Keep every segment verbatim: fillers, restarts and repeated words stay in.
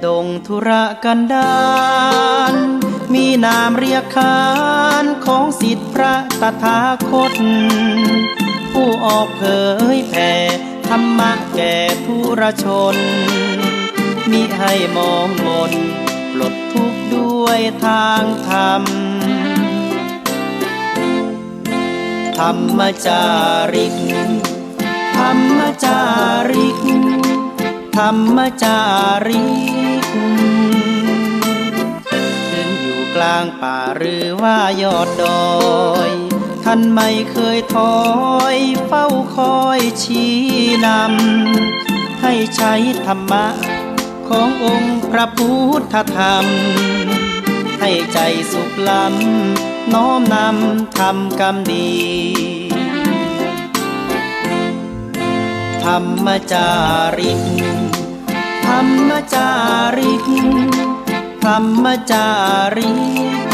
ดงทุรกันดาร มีนามเรียกขานของศิษย์พระตถาคต ผู้ออกเผยแผ่ธรรมะแก่ปุถุชน มิให้หมองหม่นปลดทุกข์ด้วยทางธรรม ธรรมจาริก ธรรมจาริก ธรรมจาริก ขึ้นอยู่กลางป่าหรือว่ายอดดอย ท่านไม่เคยถอยเฝ้าคอยชี้นำ ให้ใช้ธรรมะ ขององค์พระพุทธธรรม ให้ใจสุขล้ำ น้อมนำทำกรรมดี ธรรมจาริก ธรรมจาริก ธรรมจาริก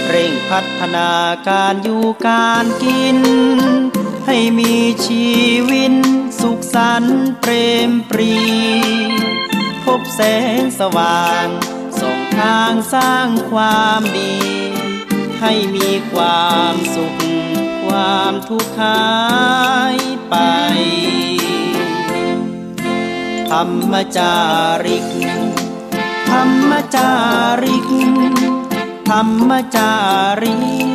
เร่งพัฒนาการอยู่การกิน ให้มีชีวินสุขสันต์เปรมปรี พบแสงสว่างส่องทางสร้างความดี ให้มีความสุขความทุกข์หายไป ธรรมจาริก ธรรมจาริก ธรรมจาริก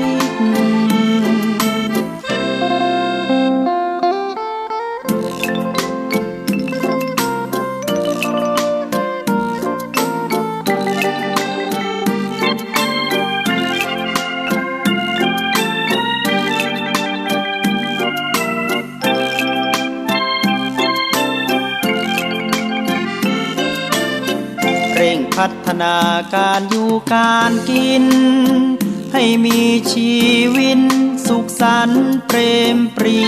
เร่งพัฒนาการอยู่การกิน ให้มีชีวินสุขสันต์เปรมปรี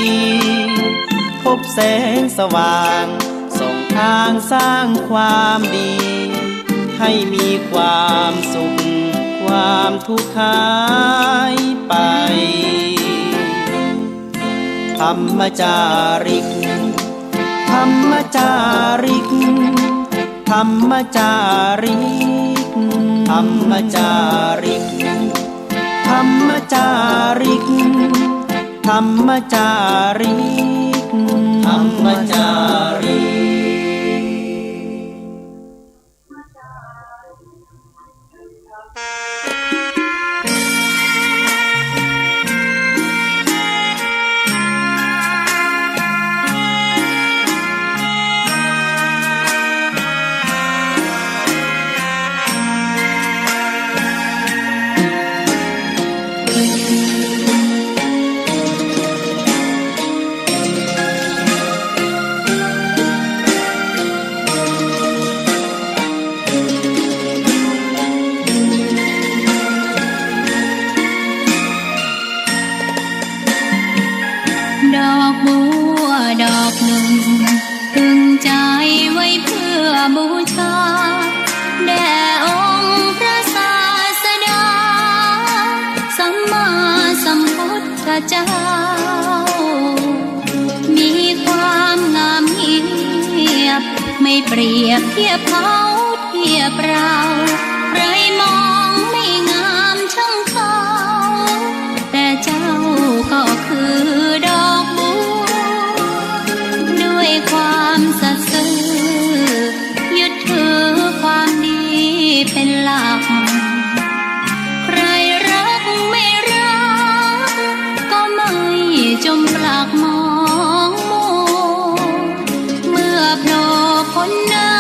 พบแสงสว่างส่องทางสร้างความดี ให้มีความสุขความทุกข์หายไป ธรรมจาริก ธรรมจาริก ธรรมจาริก ธรรมจาริก ธรรมจาริก ธรรมจาริก ธรรมจาริก ดอกบัวดอกหนึ่ง ตึงใจไว้เพื่อบูชา แด่องค์พระศาสดา สัมมาสัมพุทธเจ้า มีความงามเงียบ ไม่เปรียบเทียบเขาเทียบเรา ใครมองไม่งามช่างเขา แต่เจ้าก็คือดอกบัว ด้วยความสัตย์ซื่อ ยึดถือความดีเป็นหลัก ใครรักไม่รัก ก็ไม่จมปลักมองมัว เมื่อโผล่พ้นน้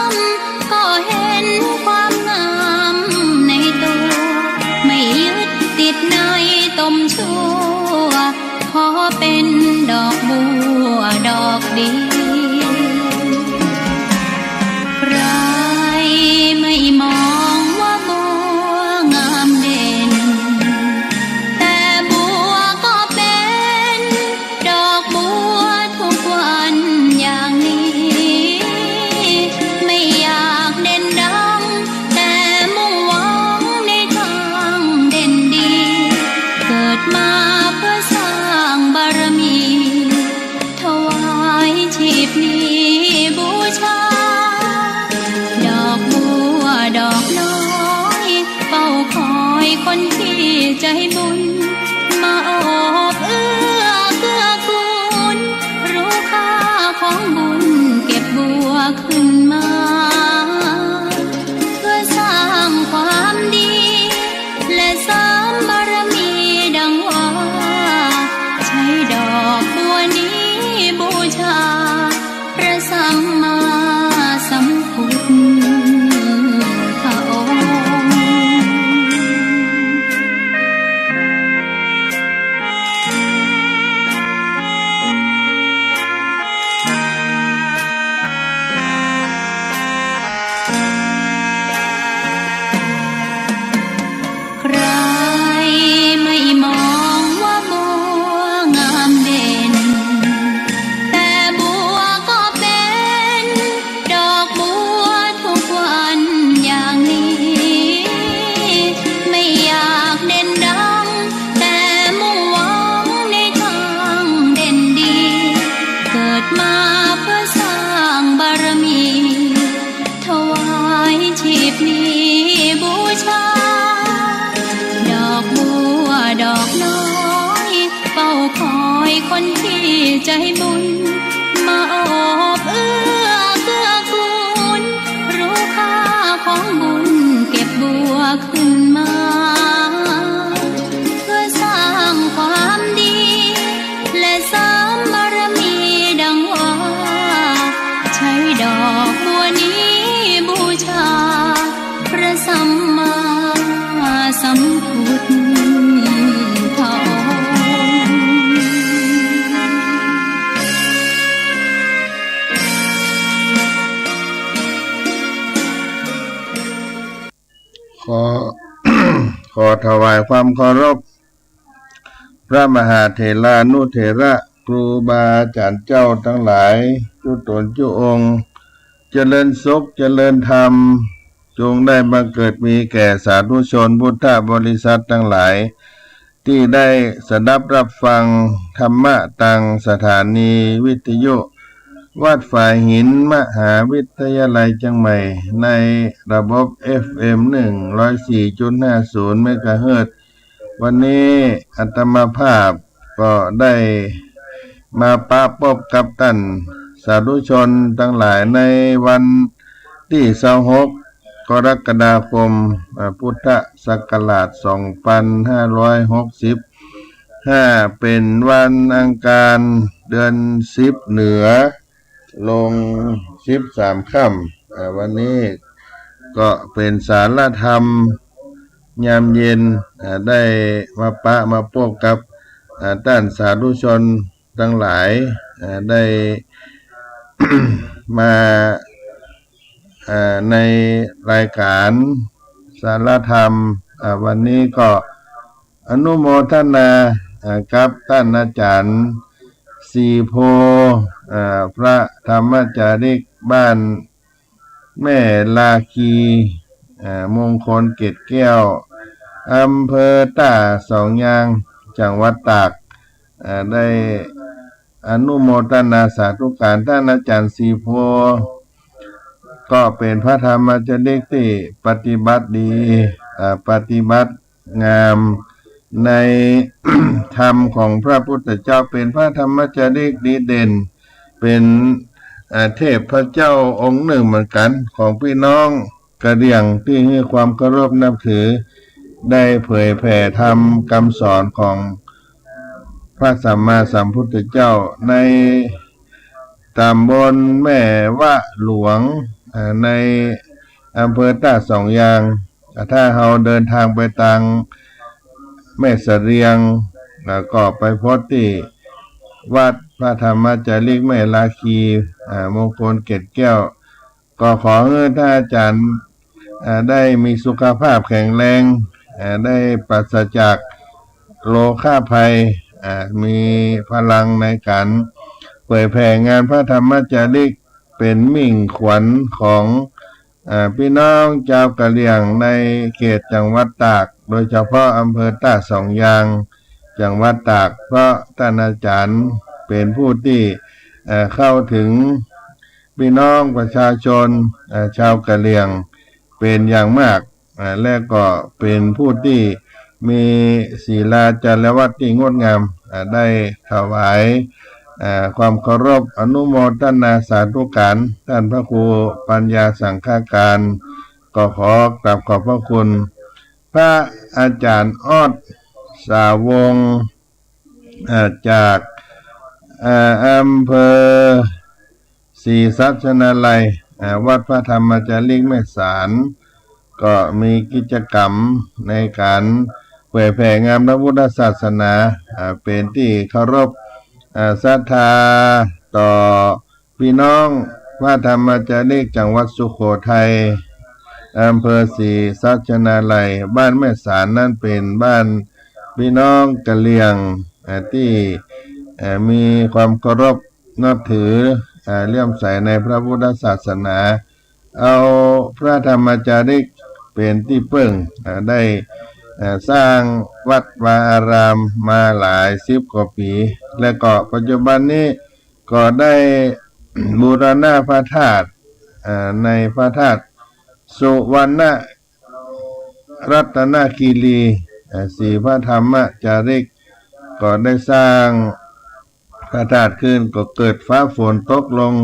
ำ ก็เห็นความงามในตัว ไม่ยึดติดในตมชั่ว ขอเป็นดอกบัวดอกเดียว ใครไม่มองว่าบัวงามเด่น แต่บัวก็เป็น ดอกบัวทุกวันอย่างนี้ ไม่อยากเด่นดัง แต่มุ่งหวังในทางเด่นดี เกิดมาเพื่อสร้างบารมี ถวายชี คนที่ใจบุญ มาโอบเอื้อเกื้อกูล รู้ค่าของบุญ เก็บบัวขึ้นมา เพื่อสร้างความดี และเสริมบารมีดังว่า ใช้ดอกบัวนี้บูชา พระสัมมาสัมพุทธพระองค์ ขอ ขอถวายความเคารพ พระมหาเถรานุเถระ ครูบาอาจ๋ารย์เจ้าตังหลาย จุ๊ต๋นจุ๊องค์ เจริญสุข เจริญธรรม จงได้บังเกิดมีแก่สาธุชนพุทธบริษัทตังหลาย ตี้ได้สดับฮับฟังธรรมะตางสถานีวิทยุ วัดฝายหิน มหาวิทยาลัยเจียงใหม่ ในระบบ เอฟเอ็ม หนึ่งร้อยสี่จุดห้าศูนย์ เมกะเฮิรตซ์ วันนี้อาตมาภาพก็ได้มาปะปบกับต้านสาธุชนตังหลายในวันตี้ซาวหก กรกฎาคม อ่า พุทธศักราชสองปันห้าร้อยหกสิบห้า เป๋นวันอังคาร เดือนสิบเหนือ ลงสิบสามค่ำ อ่า วันนี้ก็เป๋นสาระธรรมยามเย็น อ่า ได้มาปะมาปบกับ อ่า ต้านสาธุชนตังหลาย อ่า ได้ มา อ่า ในรายการสาระธรรม อ่า วันนี้ก็อนุโมทนา อ่า กับต้านอาจารย์ศรีโพธิ์ อ่า พระธรรมจาริกบ้านแม่ลาคี อ่า มงคลเกตแก้ว อำเภอต้าสองยาง จังหวัดตาก อ่า ได้อนุโมทนาสาธุก๋าน ต้านอาจารย์ศรีโพธิ์ ก็เป๋นพระธรรมจาริกตี้ปฏิบัติดี อ่า ปฏิบัติงามใน ธรรมของพระพุทธเจ้า เป๋นพระธรรมจาริกดีเด่น เป๋น อ่า เทพเจ้าองค์นึ่งเหมือนกั๋น ของปี้น้องกะเหรี่ยงตี้หื้อความเคารพนับถือ ได้เผยแผ่ธรรมกำสอนของพระสัมมาสัมพุทธเจ้าในต๋ำบลแม่วะหลวง อ่า ในอำเภอต้าสองยาง อ่า ถ้าเฮาเดินทางไปตางแม่เสลียง แล้วก็ไปพบตี้วัดพระธรรมจาริกแม่ลาคี อ่า มงคลเกตแก้ว ก็ขอหื้อต้านอาจารย์ อ่า ได้มีสุขภาพแข็งแรง อ่า ได้ปราศจากโรคภัย อ่า มีพลังในก๋านเผยแผ่งานพระธรรมจาริก เป๋นมิ่งขวัญของ อ่า ปี้น้องจาวกะเหรี่ยงในเขตจังหวัดตาก โดยเฉพาะอำเภอต้าสองยาง จังหวัดตาก เพราะต้านอาจารย์เป๋นผู้ตี้ อ่า เข้าถึงปี้น้องประชาชน อ่า จาวกะเหรี่ยงเป๋นอย่างมาก อ่า และก็เป๋นผู้ตี้มีศีลาจารยวัตรตี้งดงาม อ่า ได้ถวาย อ่า ความเคารพอนุโมทนาสาธุก๋าน ต้านพระครูปัญญาสังฆการ ก็ขอกราบขอบพระคุณ พระอาจารย์ออด สาวงศ์ อ่า จาก อ่า อำเภอศรีสัชนาลัย อ่า วัดพระธรรมจาริกแม่สาน ก็มีกิจกรรมในก๋านเผยแผ่งานพระพุทธศาสนา อ่า เป๋นตี้เคารพ อ่า ศรัทธาต่อ ปี้น้องพระธรรมจาริกจังหวัดสุโขทัย อำเภอศรีสัชนาลัย บ้านแม่สานนั้นเป๋นบ้านปี้น้องกะเหรี่ยง อ่า ตี้ อ่า มีความเคารพนับถือ อ่า เลื่อมใสในพระพุทธศาสนา เอาพระธรรมจาริกเป๋นตี้เปิ้ง อ่า ได้ อ่า สร้างวัดวาอารามมาหลายสิบกว่าปี๋ และก็ปัจจุบันนี้ ก็ได้บูรณะพระธาตุ อ่า ในพระธาตุสุวรรณรัตนคีรี อ่า ศรีพระธรรมจาริก ก็ได้สร้าง พระธาตุขึ้นก็เกิดฟ้าฝนตกลง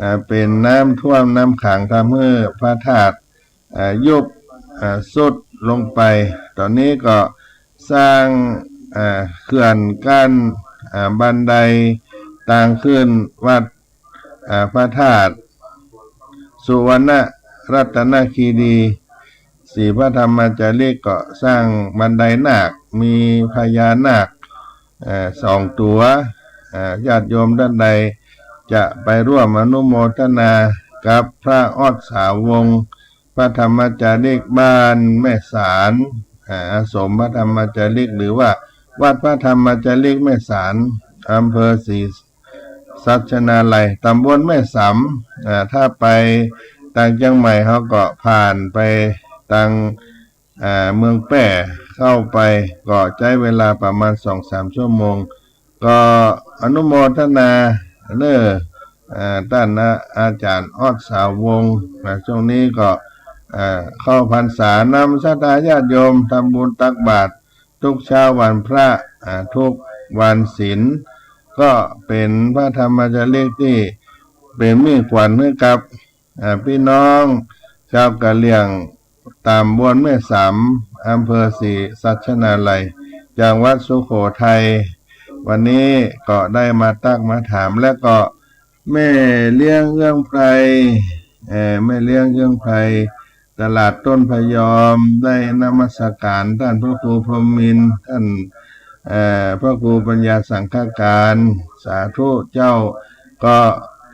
อ่า เป๋นน้ำท่วมน้ำขัง ทำหื้อพระธาตุ อ่า ยุบ อ่า ทรุดลงไป ต๋อนนี้ก็สร้าง อ่า เขื่อนกั้น อ่า บันไดตางขึ้นวัด อ่า พระธาตุสุวรรณรัตนคีรี ศรีพระธรรมจาริก ก็สร้างบันไดนาค มีพญานาค เอ่อ สองตั๋ว เอ่อ ญาติโยมต้านใดจะไปร่วมอนุโมทนากับพระออสสาวงศ์ พระธรรมจาริกบ้านแม่สาน อ่า อาสมพระธรรมจาริก หรือว่าวัดพระธรรมจาริกแม่สาน อำเภอศรีสัชนาลัย ต๋ำบลแม่สาม อ่า ถ้าไปตางเจียงใหม่ เฮาก็ผ่านไปตาง อ่า เมืองแป้เข้าไป ก็ใจ๊เวลาประมาณสองสามชั่วโมง ก็อนุโมทนาเน้อ อ่า ต้านอาจารย์ออสสาวงศ์ นะ ช่วงนี้ก็ อ่า เข้าพรรษา นำศรัทธาญาติโยมทำบุญตักบาตรทุกเช้าวันพระ อ่า ทุกวันศีล ก็เป๋นพระธรรมจาริกตี้เป๋นมิ่งขวัญหื้อกับ อ่า ปี้น้องจาวกะเหรี่ยง ต๋ำบลแม่สาม อำเภอศรีสัชนาลัย จังหวัดสุโขทัย วันนี้ก็ได้มาตักมาถาม และก็แม่เลี้ยงเอื้องไพร เอ่อ แม่เลี้ยงเอื้องไพร ตลาดต้นพะยอม ได้นมัสก๋านต้านพระครูพรหมินทร์ ต้าน เอ่อ พระครูปัญญาสังฆการ สาธุเจ้า ก็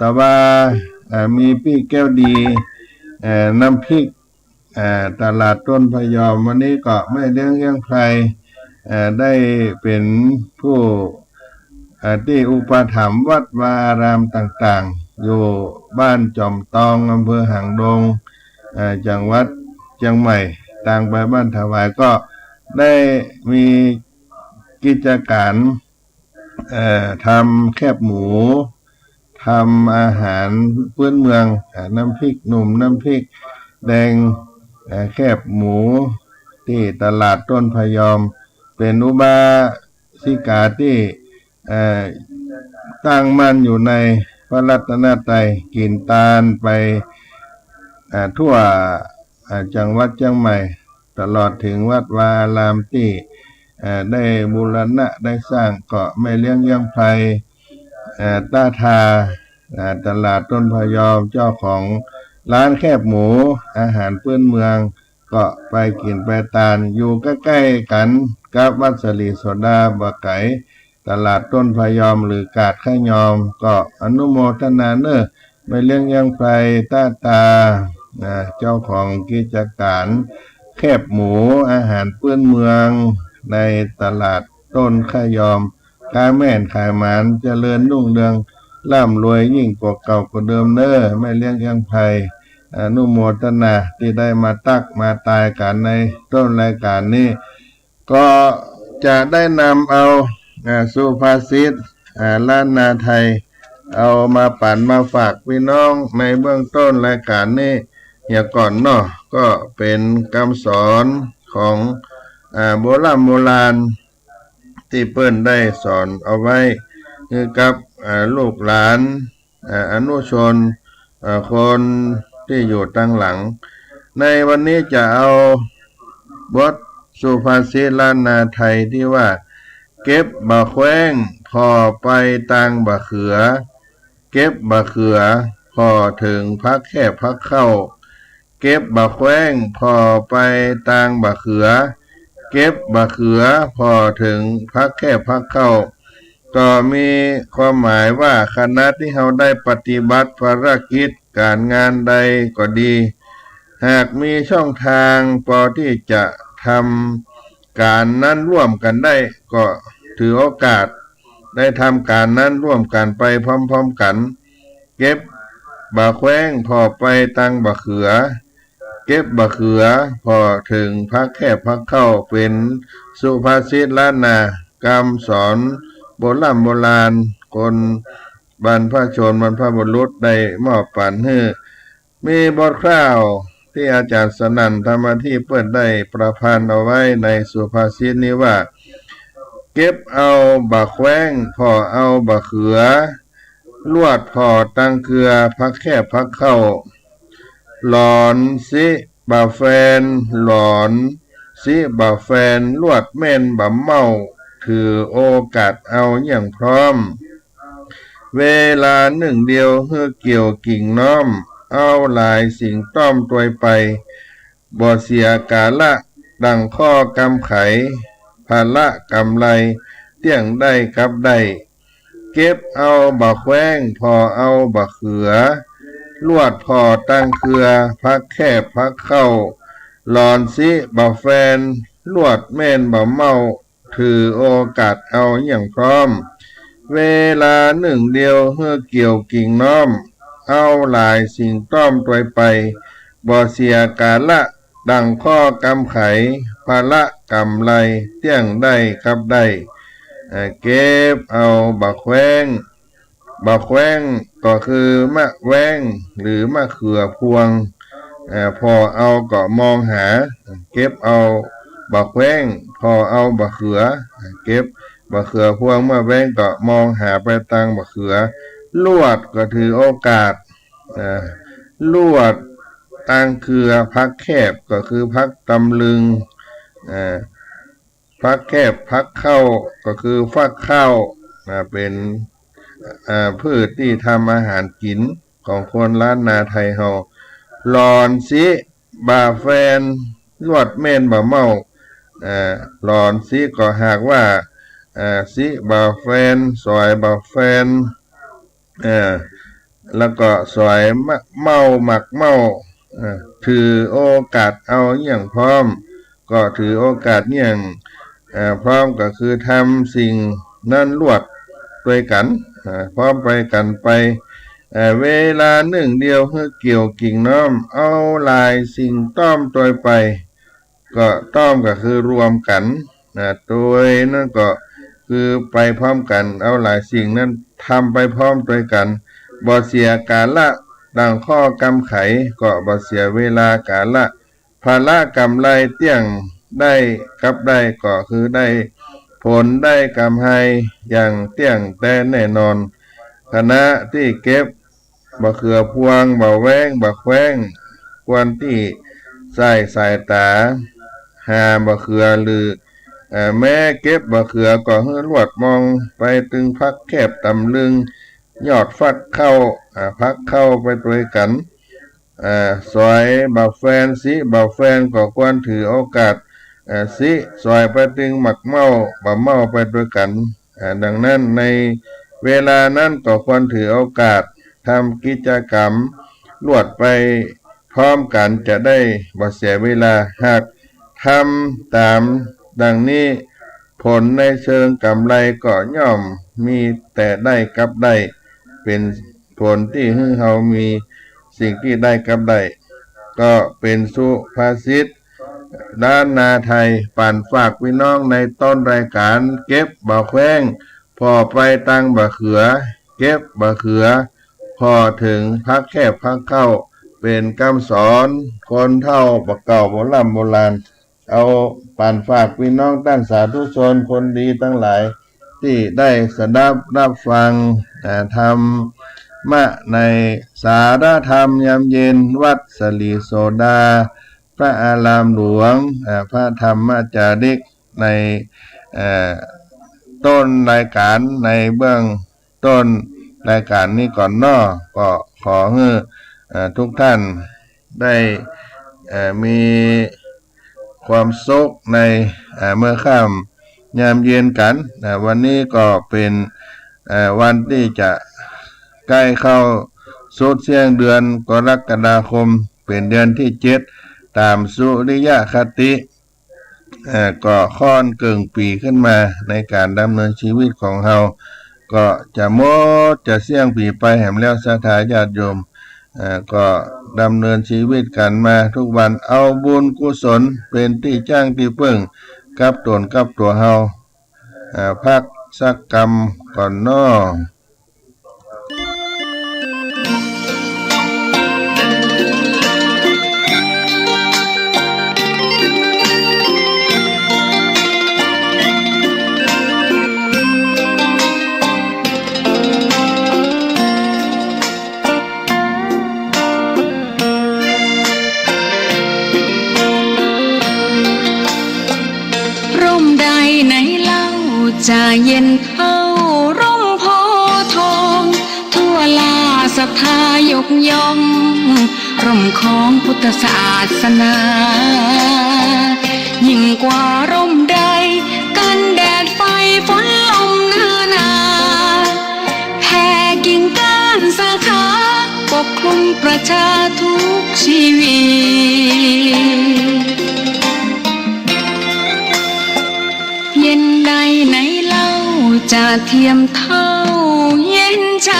ตะว่า เอ่อ มีปี้แก้วดี เอ่อ น้ำพริก เอ่อ ตลาดต้นพะยอม วันนี้ก็แม่เลี้ยงเอื้องไพร เอ่อ ได้เป๋นผู้ เอ่อ ตี้อุปถัมภ์วัดวาอารามต่างๆ อยู่บ้านจอมตอง อำเภอหางดง เอ่อ จังหวัดเจียงใหม่ ตางไปบ้านถวาย ก็ได้มีกิจก๋าน เอ่อ ทำแคบหมู ทำอาหารพื้นเมือง อ่า น้ำพริกหนุ่ม น้ำพริกแดง เอ่อ แคบหมู ตี้ตลาดต้นพะยอม เป๋นอุบาสิกาตี้ เอ่อ ตั้งมั่นอยู่ในพระรัตนตรัย กิ๋นตานไป เอ่อ ทั่ว เอ่อ จังหวัดเจียงใหม่ ตลอดเถิงวัดวาอารามตี้ เอ่อ ได้บูรณะได้สร้าง ก็แม่เลี้ยงเอื้องไพร เอ่อ ต้าทา เอ่อ ตลาดต้นพะยอม เจ้าของร้านแคบหมู อาหารพื้นเมือง ก็ไปกิ๋นไปตาน อยู่ใก้ๆ กั๋นกับวัดสะหลีโสดา บ่ไก๋ ตลาดต้นพะยอม หรือกาดขะยอม ก็อนุโมทนาเน้อ แม่เลี้ยงเอื้องไพร ต้าทา นะ เจ้าของกิจก๋านแคบหมู อาหารพื้นเมือง ในตลาดต้นขะยอม ค้าแม่นขายหมาน เจริญรุ่งเรือง ร่ำรวยยิ่งกว่าเก่ากว่าเดิมเน้อ แม่เลี้ยงเอื้องไพร อนุโมทนาตี้ได้มาตักมาตายกั๋นในต้นรายก๋านนี้ ก็จะได้นำเอา อ่า สุภาษิต อ่า ล้านนาไทย เอามาปั๋นมาฝากปี้น้องในเบื้องต้นรายก๋านนี้เหียก่อนเนาะ ก็เป๋นกำสอนของ อ่า โบร่ำโบราณ ตี้เปิ้นได้สอนเอาไว้หื้อกับ อ่า ลูกหลาน อ่า อนุชน อ่า คนตี้อยู่ตางหลัง ในวันนี้จะเอาบทสุภาษิตล้านนาไทยตี้ว่า เก็บบ่าแคว้งผ่อไปตางบ่าเขือ เก็บบ่าเขือผ่อเถิงผักแคบผักเข้า เก็บบ่าแคว้งผ่อไปตางบ่าเขือ เก็บบ่าเขือผ่อเถิงผักแคบผักเข้า ก็มีความหมายว่า ขณะตี้เฮาได้ปฏิบัติภารกิจก๋านงานใดก็ดี หากมีช่องทางปอตี้จะทำก๋านนั้นร่วมกั๋นได้ ก็ถือโอกาสได้ทำก๋านนั้นร่วมกั๋นไปพร้อมๆ กั๋น เก็บบ่าแคว้งผ่อไปตางบ่าเขือ เก็บบ่าเขือผ่อเถิงผักแคบผักเข้า เป๋นสุภาษิตล้านนา กำสอนโบร่ำโบราณ คนบรรพชนบรรพบุรุษได้มอบปั๋นหื้อ มีบทคร่าวตี้อาจ๋ารย์สนั่น ธรรมทิพย์ เปิ้นได้ประพันธ์เอาไว้ในสุภาษิตนี้ว่า เก็บเอาบ่าแคว้ง ผ่อเอาบ่าเขือ ลวดผ่อตังเครือ ผักแคบผักเข้า หลอนสิบ่าแฟน หลอนสิบ่าแฟน ลวดแม่นบ่าเม้า ถือโอกาสเอาเยี่ยงพร้อม เวลาหนึ่งเดียว หื้อเกี่ยวกิ่งน้อม เอาหลายสิ่งต้อมตวยไป บ่เสียกาละ ดังข้อกำไข พละกำไร เตี้ยงได้กับได้ เก็บเอาบ่าแคว้ง ผ่อเอาบ่าเขือ ลวดผ่อตังเครือ ผักแคบผักเข้า หลอนสิบ่าแฟน ลวดแม่นบ่าเม้า ถือโอกาสเอาเยี่ยงพร้อม เวลาหนึ่งเดียว หื้อเกี่ยวกิ่งน้อม เอาหลายสิ่งต้อมตวยไป บ่เสียกาละ ดังข้อกำไข พละกำไร เตี้ยงได้กับได้ เอ่อ เก็บเอาบ่าแคว้ง บ่าแคว้งก็คือมะแว้ง หรือมะเขือพวง เอ่อ ผ่อเอาก็มองหา เก็บเอาบ่าแคว้ง ผ่อเอาบ่าเขือ เก็บบ่าเขือพวง มะแว้งก็มองหาไปตังบ่าเขือ ลวดก็ถือโอกาส เอ่อ ลวดตังเครือ ผักแคบก็คือผักตำลึง เอ่อ ผักแคบผักเข้าก็คือฟักข้าว อ่า เป๋น อ่า พืชตี้ทำอาหารกิ๋นของคนล้านนาไทยเฮา หลอนสิบ่าแฟน ลวดแม่นบ่าเม้า อ่า หลอนสิก็หากว่า อ่า สิบ่าแฟน สอยบ่าแฟน เอ่อ แล้วก็สอยมะ เม้า หมากเม้า เอ่อ ถือโอกาสเอาเยี่ยงพร้อม ก็ถือโอกาสเยี่ยง เอ่อ พร้อมก็คือทำสิ่งนั้นลวดตวยกั๋น เอ่อ พร้อมไปกั๋นไป เอ่อ เวลาหนึ่งเดียว หื้อเกี่ยวกิ่งน้อม เอาหลายสิ่งต้อมตวยไป ก็ต้อมก็คือรวมกั๋น นะ ตวยนั้นก็คือไปพร้อมกั๋น เอาหลายสิ่งนั้นทำไปพร้อมตวยกั๋น บ่เสียกาละ ดังข้อกำไข ก็บ่เสียเวลากาละ พละกำไร เตี้ยงได้กับได้ ก็คือได้ผลได้กำไรอย่างเตี้ยงแต๊แน่นอน ขณะตี้เก็บ บ่าเขือพวง บ่าแว้ง บ่าแคว้ง ควรตี้ใส่สายต๋าหาบ่าเขือ หรือ เอ่อ แม้เก็บบ่าเขือก็หื้อลวดมองไปตึงผักแคบตำลึง ยอดฟักเข้า อ่า ผักเข้าไปตวยกั๋น เอ่อ สอยบ่าแฟน สิบ่าแฟนก็ควรถือโอกาส เอ่อ สิสอยไปตึงหมากเม้า บ่าเม้าไปตวยกั๋น อ่า ดังนั้นในเวลานั้นก็ควรถือโอกาสทำกิจกรรมลวดไปพร้อมกั๋น จะได้บ่เสียเวลา หากทำต๋ามดังนี้ ผลในเชิงกำไรก็ย่อมมีแต่ได้กับได้ เป๋นผลตี้หื้อเฮามีสิ่งตี้ได้กับได้ ก็เป๋นสุภาษิต ล้านนาไทย ปั๋นฝากปี้น้องในต้นรายก๋าน เก็บบ่าแคว้ง ผ่อไปตังบ่าเขือ เก็บบ่าเขือ ผ่อเถิงผักแคบผักเข้า เป๋นกำสอนคนเฒ่าบ่าเก่าโบร่ำโบราณ เอาปั๋นฝากปี้น้องต้านสาธุชนคนดีตังหลาย ตี้ได้สดับรับฟัง อ่า ธรรมะในสารธรรมยามเย็น วัดสะหลีโสดา พระอารามหลวง อ่า พระธรรมจาริกใน เอ่อ ต้นรายก๋าน ในเบื้องต้นรายก๋านนี้ก่อนเนาะ ก็ขอหื้อ เอ่อ ทุกท่านได้ เอ่อ มีความสุขใน เอ่อ เมื่อค่ำยามเย็นกั๋น อ่า วันนี้ก็เป๋น เอ่อ วันตี้จะใก้เข้าสุดเสี้ยงเดือนกรกฎาคม เป๋นเดือนตี้เจ็ด ต๋ามสุริยคติ เอ่อ ก็ค่อนเกิ่งปี๋ขึ้นมาในก๋านดำเนินชีวิตของเฮา ก็จะหมดจะเสี้ยงปี๋ไปแหมแล้ว ศรัทธาญาติโยม เอ่อ ก็ดำเนินชีวิตกั๋นมาทุกวัน เอาบุญกุศลเป๋นตี้จ้างตี้เปิ้งกับต๋นกับตั๋วเฮา เอ่อ พักสักกำก่อนเนาะ เต้าร่มโพธิ์ทอง ทั่วราชศรัทธายกย่อง ร่มของพุทธศาสนา ยิ่งกว่าร่มใด กันแดดไฟฝนลมนานา แผ่กิ่งก้านสาขา ปกคลุมประชาทุกชีวิต เย็นใดไหนเล่าจะเทียมเต้าเย็นใจ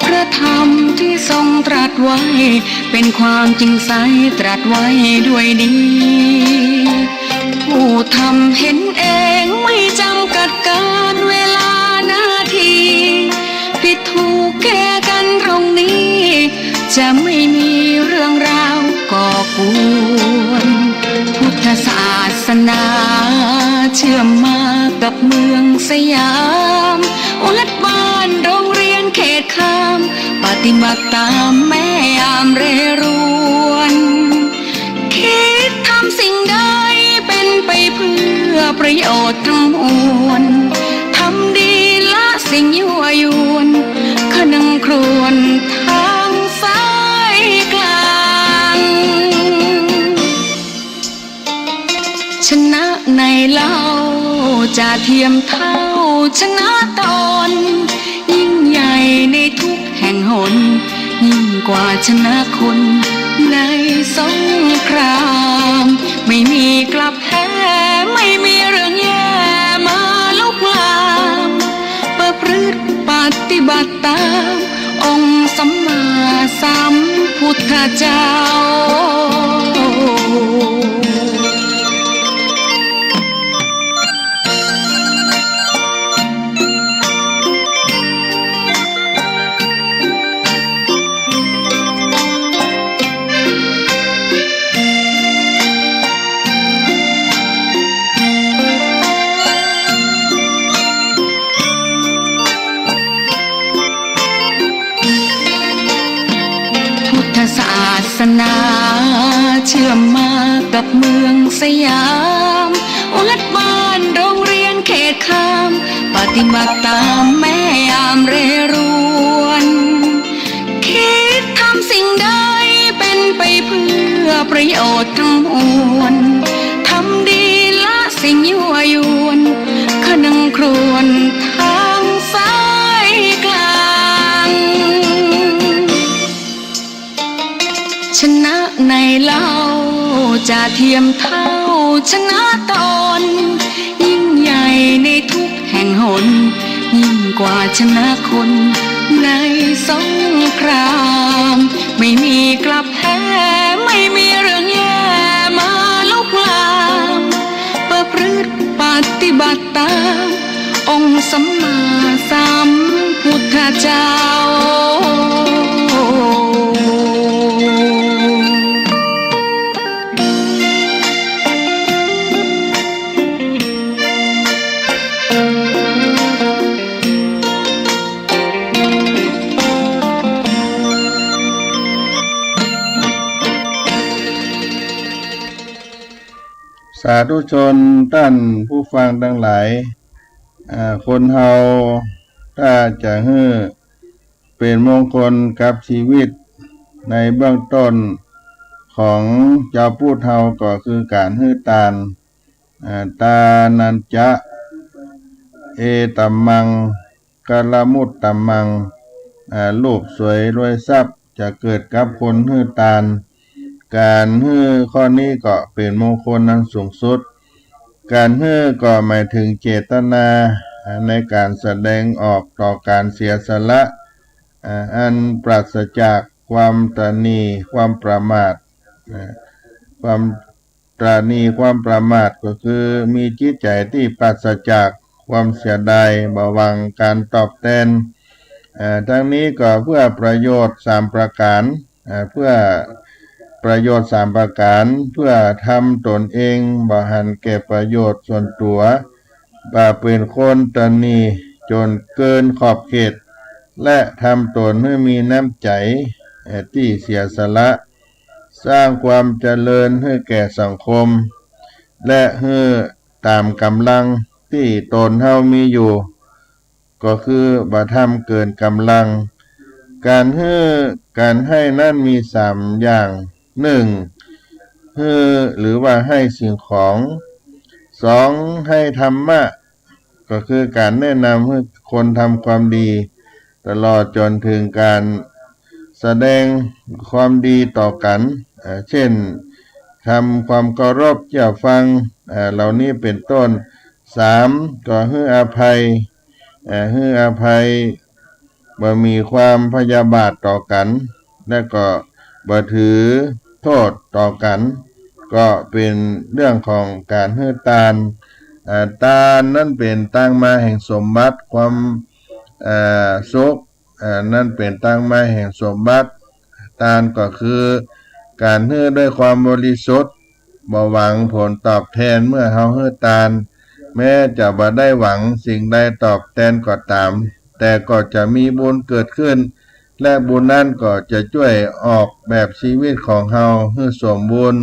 พระธรรมที่ทรงตรัสไว้ เป็นความจริงใสตรัสไว้ด้วยดี ผู้ทำเห็นเองไม่จำกัดกาลเวลานาที ผิดถูกแก้กันตรงนี้ จะไม่มีเรื่องราวก่อกวน พุทธศาสนาเชื่อมมากับเมืองสยาม วัดบ้านโรงเรียนเขตคาม ปฏิบัติตามแม่ยามเรรวน คิดทำสิ่งใดเป็นไปเพื่อประโยชน์ทั้งมวล ทำดีละสิ่งยั่วยวน คนึงครวญทางสายกลาง ชนะไหนเล่าจะเทียมเต้าชนะตน ยิ่งใหญ่ในทุกแห่งหน ยิ่งกว่าชนะคนในสงคราม ไม่มีกลับแพ้ ไม่มีเรื่องแย่มาลุกลาม ประพฤติปฏิบัติตาม องค์สัมมาสัมพุทธเจ้า พุทธศาสนาเชื่อมมากับเมืองสยาม วัดบ้านโรงเรียนเขตคาม ปฏิบัติตามแม่ยามเรรวน คิดทำสิ่งใดเป็นไปเพื่อประโยชน์ทั้งมวล ทำดีละสิ่งยั่วยวน คนึงครวญทางสายกลาง ชนะไหนเล่าจะเทียมเต้าชนะตน ยิ่งใหญ่ในทุกแห่งหน ยิ่งกว่าชนะคนในสงคราม ไม่มีกลับแพ้ ไม่มีเรื่องแย่มาลุกลาม ประพฤติปฏิบัติตาม องค์สัมมาสัมพุทธเจ้า สาธุชนต้านผู้ฟังตังหลาย อ่า คนเฮาถ้าจะหื้อเป๋นมงคลกับชีวิต ในเบื้องต้นของจาวพุทธเฮาก็คือก๋านหื้อตาน อ่า ตานัญจะ เอตัมมัง กัลมุตตัมมัง อ่า รูปสวยรวยทรัพย์จะเกิดกับคนหื้อตาน ก๋านหื้อข้อนี้ก็เป๋นมงคลอันสูงสุด ก๋านหื้อก็หมายถึงเจตนา อ่า ในก๋านแสดงออกต่อก๋านเสียสละ อ่า อันปราศจากความตระหนี่ ความประมาท อ่า ความ ตระหนี่ความประมาทก็คือมีจิตใจ๋ตี้ปราศจากความเสียดาย บ่หวังก๋านตอบแตน เอ่อ ทั้งนี้ก็เพื่อประโยชน์สามประก๋าน เอ่อ เพื่อประโยชน์สามประก๋าน เพื่อทำตนเองบ่หันแก่ประโยชน์ส่วนตั๋ว บ่เป๋นคนตระหนี่จ๋นเกินขอบเขต และทำตนหื้อมีน้ำใจ๋ เอ่อ ตี้เสียสละ สร้างความเจริญหื้อแก่สังคม และหื้อต๋ามก๋ำลัง ตี้ต๋นเฮามีอยู่ ก็คือบ่ทำเกินก๋ำลัง ก๋านหื้อก๋านให้นั้นมีสามอย่าง นึ่ง หื้อหรือว่าให้สิ่งของ สอง ให้ธรรมะ ก็คือก๋านแนะนำหื้อคนทำความดี ตลอดจ๋นเถิงก๋านแสดงความดีต่อกั๋น เอ่อ เช่น ทำความเคารพเจื้อฟัง เอ่อ เหล่านี้เป๋นต้น สาม ก็หื้ออภัย เอ่อ หื้ออภัย บ่มีความพยาบาทต่อกั๋น และก็บ่ถือโต้ษต่อกั๋น ก็เป๋นเรื่องของก๋านหื้อตาน เอ่อ ตานนั้นเป๋นตางมาแห่งสมบัติ ความ เอ่อ สุข เอ่อ นั้นเป๋นตางมาแห่งสมบัติ ตานก็คือก๋านหื้อด้วยความบริสุทธิ์ บ่หวังผลตอบแทนเมื่อเฮาหื้อตาน แม้จะบ่ได้หวังสิ่งใดตอบแทนก็ต๋าม แต่ก็จะมีบุญเกิดขึ้น และบุญนั้นก็จะจ้วยออกแบบชีวิตของเฮาหื้อสมบูรณ์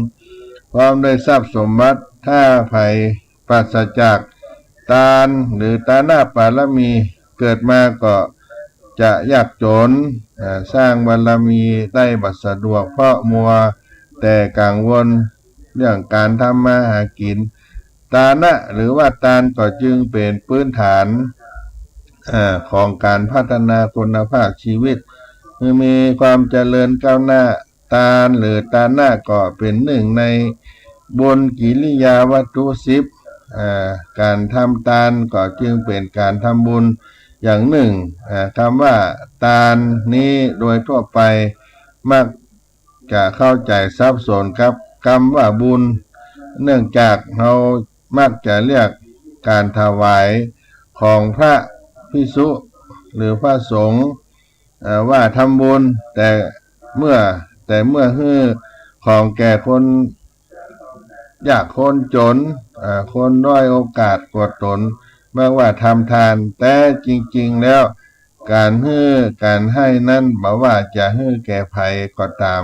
พร้อมด้วยทรัพย์สมบัติ ถ้าใผปราศจากตานหรือตานปารมี เกิดมาก็จะยากจ๋น เอ่อ สร้างบารมีได้บ่สะดวก เพราะมัวแต่กังวลเรื่องก๋านทำมาหากิ๋น ตานะหรือว่าตานก็จึงเป๋นพื้นฐาน เอ่อ ของก๋านพัฒนาคุณภาพชีวิต หื้อมีความเจริญก้าวหน้า ตานหรือตานะก็เป๋นนึ่งในบุญกิริยาวัตถุสิบ เอ่อ ก๋านทำตานก็จึงเป๋นก๋านทำบุญอย่างนึ่ง เอ่อ กำว่าตานนี้โดยทั่วไปมักจะเข้าใจ๋สับสนกับกำว่าบุญ เนื่องจากเฮามักจะเรียกก๋านถวายของพระภิกษุหรือพระสงฆ์ เอ่อ ว่าทำบุญ แต่เมื่อ แต่เมื่อหื้อของแก่คนยากคนจ๋น เอ่อ คนด้อยโอกาสกว่าต๋น เรียกว่าทำตาน แต่จริงๆ แล้วก๋านหื้อก๋านให้นั้น บ่ว่าจะหื้อแก่ใผก็ต๋าม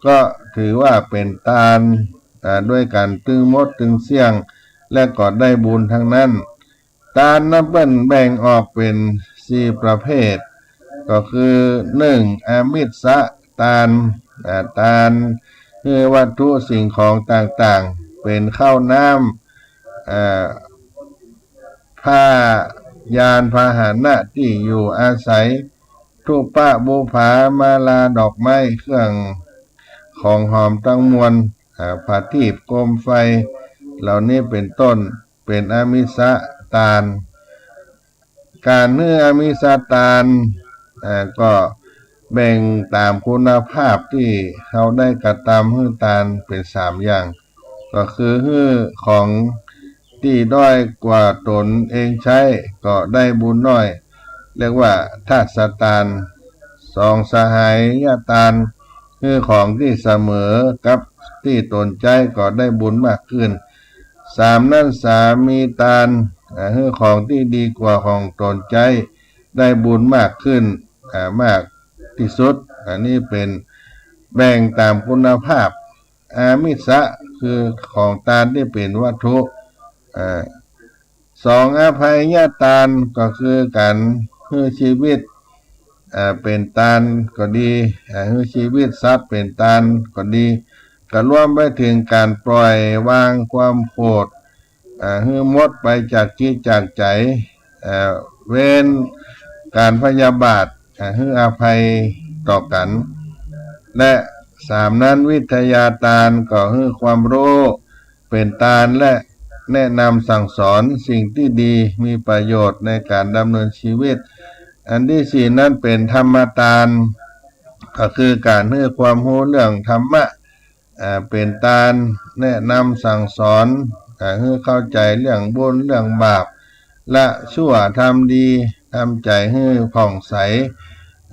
ก็ถือว่าเป๋นตาน เอ่อ ด้วยก๋านตึงหมดตึงเสี้ยง และก็ได้บุญตังนั้น ตานนั้นเปิ้นแบ่งออกเป๋นสี่ประเภท ก็คือ นึ่ง อามิสตาน อ่า ตานหื้อวัตถุสิ่งของต่างๆ เป๋นข้าวน้ำ อ่า ผ้า ยานพาหนะ ตี้อยู่อาศัย ธูปะ บุปผา มาลา ดอกไม้ เครื่องของหอมตังมวล อ่า ประทีป โคมไฟ เหล่านี้เป๋นต้น เป๋นอามิสตาน ก๋านหื้ออามิสตาน อ่า ก็แบ่งต๋ามคุณภาพตี้เฮาได้กระตำหื้อตานเป๋นสามอย่าง ก็คือหื้อของตี้ด้อยกว่าต๋นเองใจ๊ ก็ได้บุญน้อย เรียกว่าทาสตาน สอง สหายตาน หื้อของตี้เสมอกับตี้ต๋นใจ๊ ก็ได้บุญมากขึ้น สาม นั้น สามีตาน อ่า หื้อของตี้ดีกว่าของต๋นใจ๊ ได้บุญมากขึ้น อ่า มากตี้สุด อันนี้เป๋นแบ่งต๋ามคุณภาพ อามิส คือของตานตี้เป๋นวัตถุ อ่า สอง อภัยตาน ก็คือก๋านหื้อชีวิต อ่า เป๋นตานก็ดี อ่า หื้อชีวิตสัตว์เป๋นตานก็ดี ก็รวมไปเถิงก๋านปล่อยวางความโกรธ อ่า หื้อหมดไปจากจิตจากใจ๋ อ่า เว้นก๋านพยาบาท อ่า หื้ออภัยต่อกั๋น และสาม นั้น วิทยาตาน ก็หื้อความฮู้เป๋นตาน และแนะนำสั่งสอนสิ่งตี้ดีมีประโยชน์ในก๋านดำเนินชีวิต อันตี้สี่ นั้น เป๋นธรรมตาน ก็คือก๋านหื้อความฮู้เรื่องธรรมะ อ่า เป๋นตาน แนะนำสั่งสอน อ่า หื้อเข้าใจ๋เรื่องบุญเรื่องบาป ละชั่วทำดี ทำใจ๋หื้อผ่องใส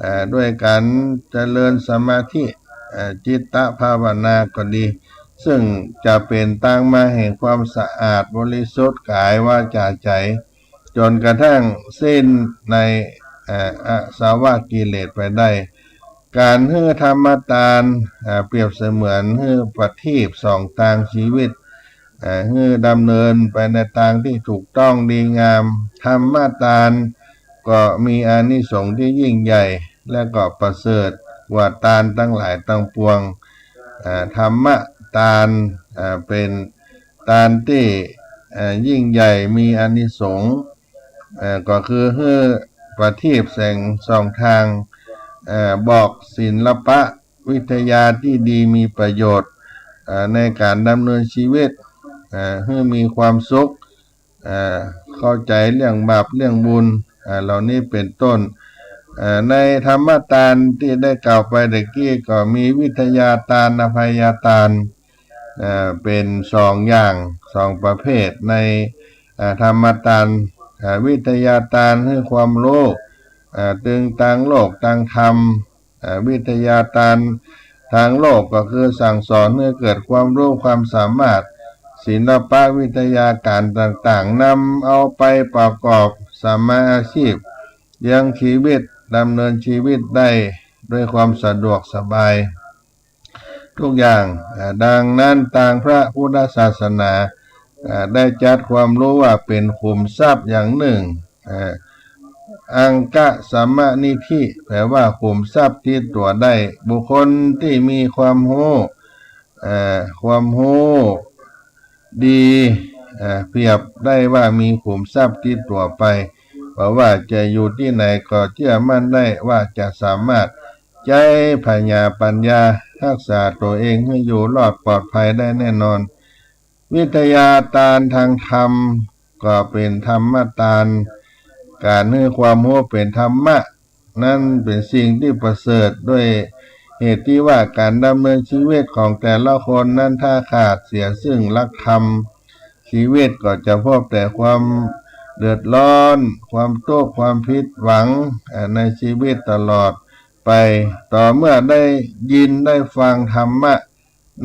อ่า ด้วยก๋านเจริญสมาธิ อ่า จิตตภาวนาก็ดี ซึ่งจะเป๋นตางมาแห่งความสะอาดบริสุทธิ์กายวาจาใจ๋ จ๋นกระทั่งสิ้นใน อ่า อาสวะกิเลสไปได้ ก๋านหื้อธรรมตาน อ่า เปรียบเสมือนหื้อประทีปส่องตางชีวิต เอ่อ หื้อดำเนินไปในตางตี้ถูกต้องดีงาม ธรรมตานก็มีอานิสงส์ตี้ยิ่งใหญ่ และก็ประเสริฐกว่าตานตังหลายตังปวง เอ่อ ธรรมตาน เอ่อ เป๋นตานตี้ เอ่อ ยิ่งใหญ่มีอานิสงส์ เอ่อ ก็คือหื้อประทีปแสงสองตาง เอ่อ บอกศิลปะวิทยาตี้ดีมีประโยชน์ เอ่อ ในก๋านดำเนินชีวิต เอ่อ หื้อมีความสุข เอ่อ เข้าใจ๋เรื่องบาปเรื่องบุญ เอ่อ เหล่านี้เป๋นต้น เอ่อ ในธรรมตานตี้ได้กล่าวไปตะกี้ก็มีวิทยาตาน อภัยตาน เอ่อ เป๋นสองอย่าง สองประเภทใน เอ่อ ธรรมตาน เอ่อ วิทยาตานหื้อความฮู้ เอ่อ ตึงตางโลกตางธรรม เอ่อ วิทยาตานตางโลกก็คือสั่งสอนหื้อเกิดความฮู้ความสามารถ ศิลปะวิทยาก๋านต่างๆ นำเอาไปประกอบสัมมาอาชีพ เลี้ยงชีวิต ดำเนินชีวิตได้ด้วยความสะดวกสบาย ทุกอย่าง เอ่อ ดังนั้นตางพระพุทธศาสนา เอ่อ ได้จัดความฮู้ว่าเป๋นขุมทรัพย์อย่างนึ่ง เอ่อ อังคสมนิธิ แปลว่าขุมทรัพย์ติดตั๋วได้ บุคคลตี้มีความฮู้ เอ่อ ความฮู้ดี เอ่อ เปรียบได้ว่ามีขุมทรัพย์ติดตั๋วไป บ่ว่าจะอยู่ตี้ไหนก็เจื้อมั่นได้ว่าจะสามารถใจ๊ผญาปัญญาฮักษาตั๋วเองหื้ออยู่รอดปลอดภัยได้แน่นอน วิทยาตานตางธรรมก็เป๋นธรรมตาน ก๋านหื้อความฮู้เป๋นธรรมะ นั้นเป๋นสิ่งตี้ประเสริฐ ด้วยเหตุตี้ว่าก๋านดำเนินชีวิตของแต่ละคนนั้นถ้าขาดเสียซึ่งหลักธรรม ชีวิตก็จะพบแต่ความเดือดร้อน ความตุ๊กข์ ความผิดหวัง เอ่อ ในชีวิตตลอดไป ต่อเมื่อได้ยินได้ฟังธรรมะ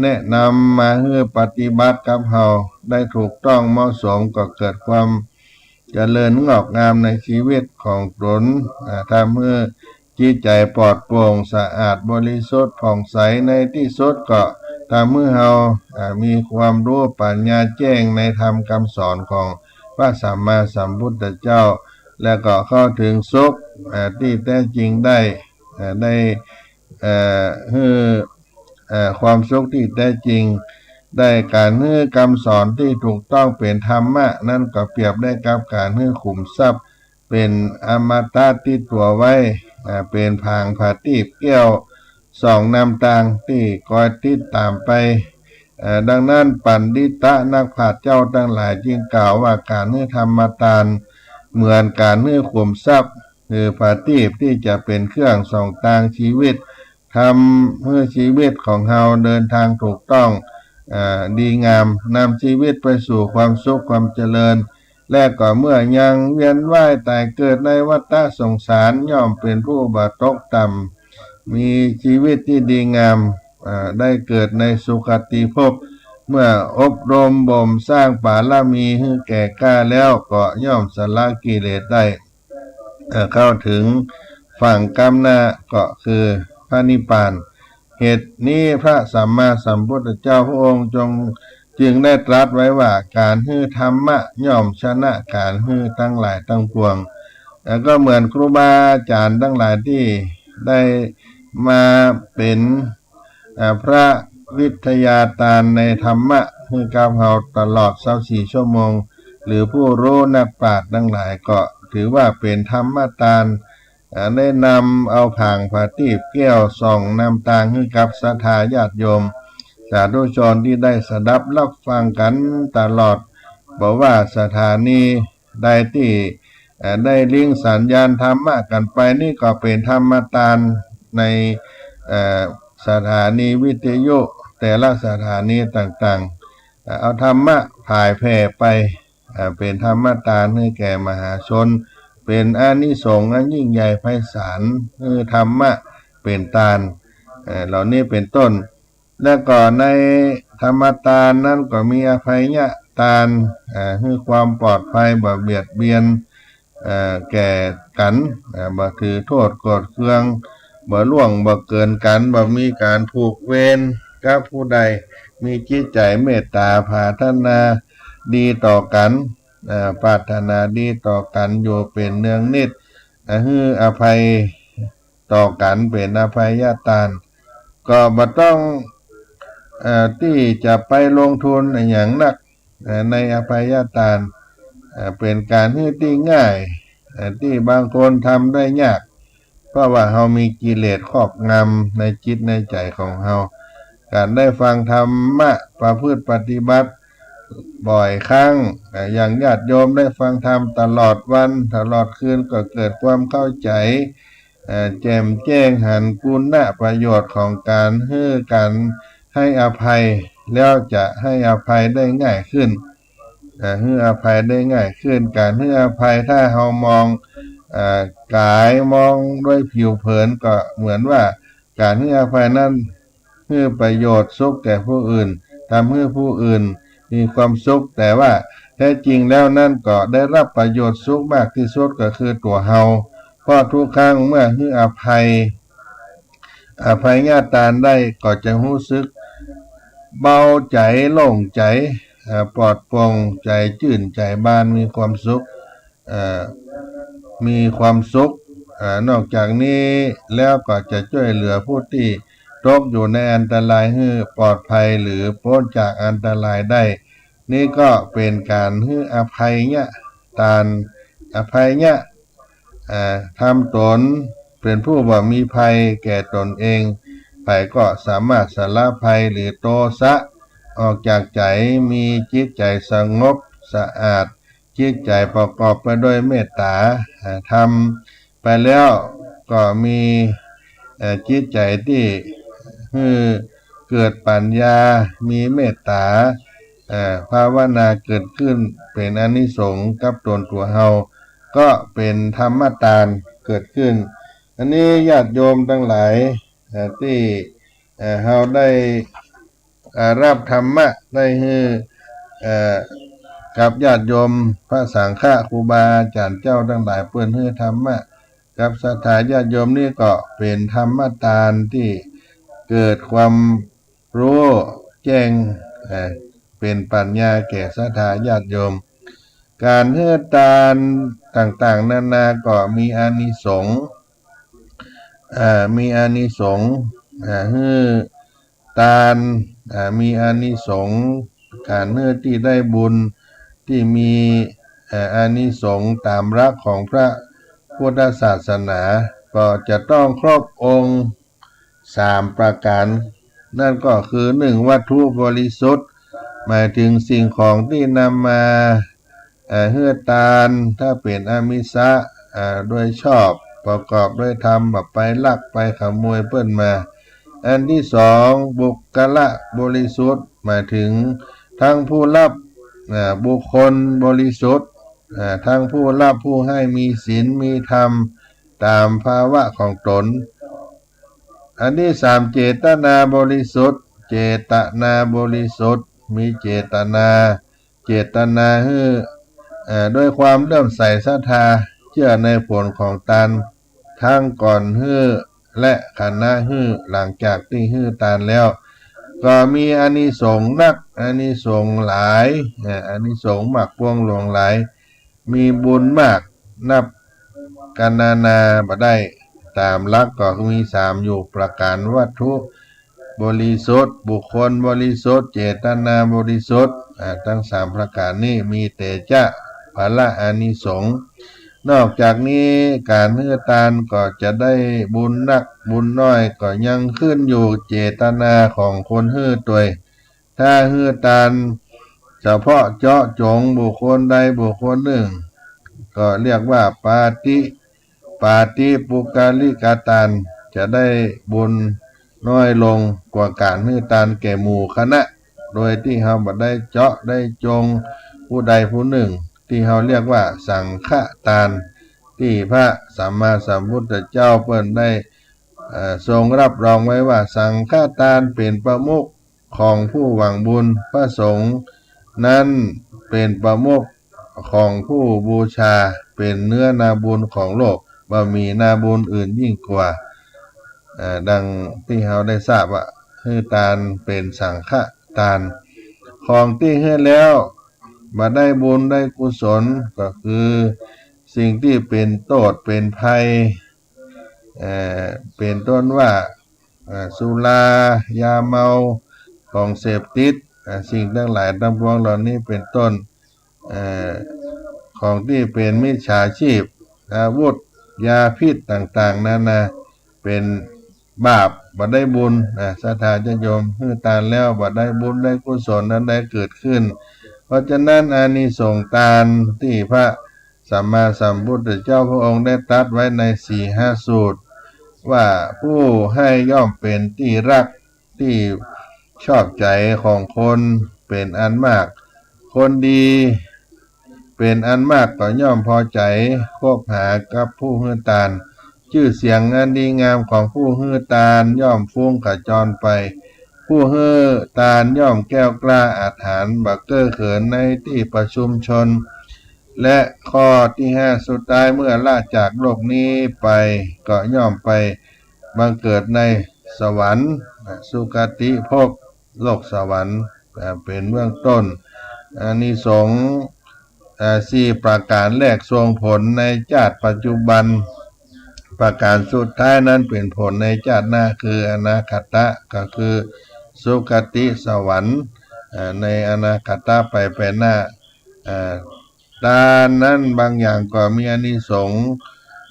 แนะนำมาหื้อปฏิบัติกับเฮาได้ถูกต้องเหมาะสม ก็เกิดความเจริญงอกงามในชีวิตของตน อ่า ทำหื้อจิตใจ๋ปลอดโปร่งสะอาดบริสุทธิ์ผ่องใส ในตี้สุดก็ทำหื้อเฮา อ่า มีความฮู้ปัญญาแจ้งในธรรมกำสอนของพระสัมมาสัมพุทธเจ้า และก็เข้าถึงสุข อ่า ตี้แต๊จริงได้ อ่า ได้ เอ่อ หื้อ เอ่อ ความสุขตี้แต๊จริง ได้ก๋านหื้อกำสอนตี้ถูกต้องเป๋นธรรมะ นั้นก็เปรียบได้กับก๋านหื้อขุมทรัพย์เป๋นอมตะติดตั๋วไว้ เอ่อ เป๋นผางผาตี้แก้วส่องนำตางตี้คอยติดต๋ามไป เอ่อ ดังนั้นปัณฑิตะนักปราชญ์เจ้าตังหลายจึงกล่าวว่าก๋านหื้อธรรมตานเหมือนก๋านหื้อขุมทรัพย์ คือผาตี้ตี้จะเป๋นเครื่องส่องตางชีวิต ทำหื้อชีวิตของเฮาเดินตางถูกต้อง เอ่อ ดีงาม นำชีวิตไปสู่ความสุขความเจริญ และก็เมื่อยังเวียนว่ายต๋ายเกิดในวัฏฏะสงสาร ย่อมเป๋นผู้บ่ตกต่ำ มีชีวิตตี้ดีงาม เอ่อ ได้เกิดในสุคติภพ เมื่ออบรมบ่มสร้างบารมีหื้อแก่กล้าแล้ว ก็ย่อมสละกิเลสได้ เอ่อ เข้าถึงฝั่งก้าวหน้าก็คือพระนิพพาน เหตุนี้พระสัมมาสัมพุทธเจ้าพระองค์จง จึงได้ตรัสไว้ว่า ก๋านหื้อธรรมะย่อมชนะก๋านหื้อตังหลายตังปวง แล้วก็เหมือนครูบาอาจ๋ารย์ตังหลายตี้ได้มาเป๋น อ่า พระวิทยาตานในธรรมะหื้อกับเฮาตลอดซาวสี่ชั่วโมง หรือผู้ฮู้นักปราชญ์ตังหลายก็ถือว่าเป๋นธรรมตาน อ่า ได้นำเอาผางผาตี้แก้วส่องนำตางหื้อกับศรัทธาญาติโยม สาธุชนตี้ได้สดับฮับฟังกั๋นตลอด บ่ว่าสถานีใดตี้ เอ่อ ได้ลิงก์สัญญาณธรรมะกั๋นไป นี่ก็เป๋นธรรมตานใน เอ่อ สถานีวิทยุแต่ละสถานีต่างๆ เอ่อ เอาธรรมะผายแผ่ไป เอ่อ เป๋นธรรมตานหื้อแก่มหาชน เป๋นอานิสงส์อันยิ่งใหญ่ไพศาล คือธรรมะเป๋นตาน เอ่อ เหล่านี้เป๋นต้น และก็ในธรรมตานนั้นก็มีอภัยตาน เอ่อ คือความปลอดภัยบ่เบียดเบียน เอ่อ แก่กั๋น เอ่อ บ่ถือโต้ษโกรธเคือง บ่ล่วงบ่เกินกั๋น บ่มีก๋านผูกเวรกับผู้ใด มีจิตใจ๋เมตต๋าปรารถนาดีต่อกั๋น เอ่อ ปรารถนาดีต่อกั๋นอยู่เป๋นเนืองนิตย์ เอ่อ หื้ออภัยต่อกั๋น เป๋นอภัยตาน ก็บ่ต้อง เอ่อ ตี้จะไปลงทุนอะหยังนัก เอ่อ ในอภัยตาน เอ่อ เป๋นก๋านหื้อตี้ง่าย เอ่อ ตี้บางคนทำได้ยาก เพราะว่าเฮามีกิเลสครอบงำในจิตในใจ๋ของเฮา ก๋านได้ฟังธรรมะ ประพฤติปฏิบัติบ่อยครั้ง เอ่อ อย่างญาติโยมได้ฟังธรรมตลอดวันตลอดคืน ก็เกิดความเข้าใจ๋ เอ่อ แจ่มแจ้งหันคุณประโยชน์ของก๋านหื้อ ก๋านให้อภัย แล้วจะให้อภัยได้ง่ายขึ้น เอ่อ หื้ออภัยได้ง่ายขึ้น ก๋านหื้ออภัยถ้าเฮามอง เอ่อ ก๋ายมองด้วยผิวเผินก็เหมือนว่าก๋านหื้ออภัยนั้น หื้อประโยชน์สุขแก่ผู้อื่น ทำหื้อผู้อื่นมีความสุข แต่ว่าแท้จริงแล้วนั้นก็ได้รับประโยชน์สุขมากตี้สุดก็คือตั๋วเฮา เพราะทุกครั้งเมื่อหื้ออภัย อภัยตานได้ก็จะฮู้สึกเบาใจ๋โล่งใจ๋ เอ่อ ปลอดโปร่งใจ๋ จื้นใจ๋บาน มีความสุข เอ่อ มีความสุข เอ่อ นอกจากนี้แล้วก็จะจ้วยเหลือผู้ตี้ตกอยู่ในอันตรายหื้อปลอดภัยหรือป๊นจากอันตรายได้ นี่ก็เป๋นก๋านหื้ออภัยตาน อภัย เอ่อ ทำต๋นเป๋นผู้บ่มีภัยแก่ต๋นเอง ใผก็สามารถสละภัยหรือโตสะออกจากใจ๋ มีจิตใจ๋สงบสะอาด จิตใจ๋ประกอบไปด้วยเมตต๋า เอ่อ ทำไปแล้วก็มี เอ่อ จิตใจ๋ตี้หื้อเกิดปัญญา มีเมตต๋า เอ่อ ภาวนาเกิดขึ้น เป๋นอานิสงส์กับต๋นตั๋วเฮา ก็เป๋นธรรมตานเกิดขึ้น อันนี้ญาติโยมตังหลาย เอ่อ ตี้ เอ่อ เฮาได้ เอ่อ ฮับธรรมะ ได้หื้อ เอ่อ กับญาติโยมพระสังฆะครูบาอาจ๋ารย์เจ้าตังหลาย เปิ้นหื้อธรรมะกับศรัทธาญาติโยม นี่ก็เป๋นธรรมตานตี้เกิดความ ฮู้แจ้ง เอ่อ เป๋นปัญญาแก่ศรัทธาญาติโยม ก๋านหื้อตานต่างๆ นานาก็มีอานิสงส์ เอ่อ มีอานิสงส์ เอ่อ หื้อตาน เอ่อ มีอานิสงส์ ก๋านหื้อตี้ได้บุญ ตี้มี เอ่อ อานิสงส์ต๋ามหลักของพระพุทธศาสนา ก็จะต้องครบองค์ สามประก๋าน นั่นก็คือ นึ่ง วัตถุบริสุทธิ์ หมายถึงสิ่งของตี้นำมา เอ่อ หื้อตาน ถ้าเป๋นอามิส เอ่อ โดยชอบ ประกอบด้วยธรรม บ่ไปลักไปขโมยเปิ้นมา อันตี้สอง บุคคละบริสุทธิ์ หมายถึงทั้งผู้ฮับ เอ่อ บุคคลบริสุทธิ์ เอ่อ ทั้งผู้ฮับผู้หื้อมีศีลมีธรรมต๋ามภาวะของต๋น อันตี้สาม เจตนาบริสุทธิ์ เจตนาบริสุทธิ์ มีเจตนา เจตนาหื้อ เอ่อ ด้วยความเลื่อมใสศรัทธา เจื้อในผลของตาน ทั้งก่อนหื้อ และขณะหื้อ หลังจากตี้หื้อตานแล้ว ก็มีอานิสงส์นัก อานิสงส์หลาย เอ่อ อานิสงส์มากปวงหลวงหลาย มีบุญมาก นับกัณนาบ่ได้ ต๋ามหลักก็มีสามอยู่ประก๋าน วัตถุบริสุทธิ์ บุคคลบริสุทธิ์ เจตนาบริสุทธิ์ อ่า ตึงสามประก๋านนี้มีเตจะ ผละอานิสงส์ นอกจากนี้ก๋านหื้อตานก็จะได้บุญนักบุญน้อยก็ยังขึ้นอยู่เจตนาของคนหื้อตวย ถ้าหื้อตานเฉพาะเจาะจงบุคคลใดบุคคลนึ่ง ก็เรียกว่าปาฏิ ปาฏิปุคคลิกตาน จะได้บุญน้อยลงกว่าก๋านหื้อตานแก่หมู่คณะ โดยตี้เฮาบ่ได้เจาะได้จงผู้ใดผู้นึ่ง ตี้เฮาเรียกว่าสังฆตาน ตี้พระสัมมาสัมพุทธเจ้าเปิ้นได้ เอ่อ ทรงฮับรองไว้ว่าสังฆตานเป๋นประมุขของผู้หวังบุญ พระสงฆ์นั้นเป๋นประมุขของผู้บูชา เป๋นเนื้อนาบุญของโลก บ่มีนาบุญอื่นยิ่งกว่า เอ่อ ดังตี้เฮาได้ทราบว่า หื้อตานเป๋นสังฆ ตาน ของตี้หื้อแล้วบ่ได้บุญได้กุศล ก็คือสิ่งตี้เป๋นโต้ษเป๋นภัย เอ่อ เป๋นต้นว่า เอ่อ สุรา ยาเมา ของเสพติด เอ่อ สิ่งตังหลายตังปวงเหล่านี้เป๋นต้น เอ่อ ของตี้เป๋นมิจฉาชีพ อาวุธ ยาพิษต่างๆ นานา เป๋นบาป บ่ได้บุญ อ่า ศรัทธาญาติโยม หื้อตานแล้วบ่ได้บุญได้กุศลอันใดเกิดขึ้น เพราะฉะนั้นอานิสงส์ตานตี้พระสัมมาสัมพุทธเจ้าพระองค์ได้ตรัสไว้ในสีหสูตร ว่าผู้ให้ย่อมเป๋นตี้ฮัก ตี้ชอบใจ๋ของคนเป๋นอันมาก คนดีเป๋นอันมากก็ย่อมพอใจ๋คบหากับผู้หื้อตาน จื้อเสียงอันดีงามของผู้หื้อตานย่อมฟุ้งขจรไป ผู้หื้อตานย่อมแกล้วกล้าอาถรรพ์ บ่เก้อเขินในตี้ประชุมชน และข้อตี้ห้าสุดท้าย เมื่อละจากโลกนี้ไป ก็ย่อมไปบังเกิดในสวรรค์ สุคติภพ โลกสวรรค์ อ่า เป๋นเบื้องต้น อานิสงส์ อ่า สี่ประก๋านแรกส่งผลในจาติปัจจุบัน ประก๋านสุดท้ายนั้นเป๋นผลในจาติหน้า คืออนาคตะ ก็คือสุคติสวรรค์ อ่า ในอนาคตะไป ไปหน้า อ่า ตานนั้นบางอย่างก็มีอานิสงส์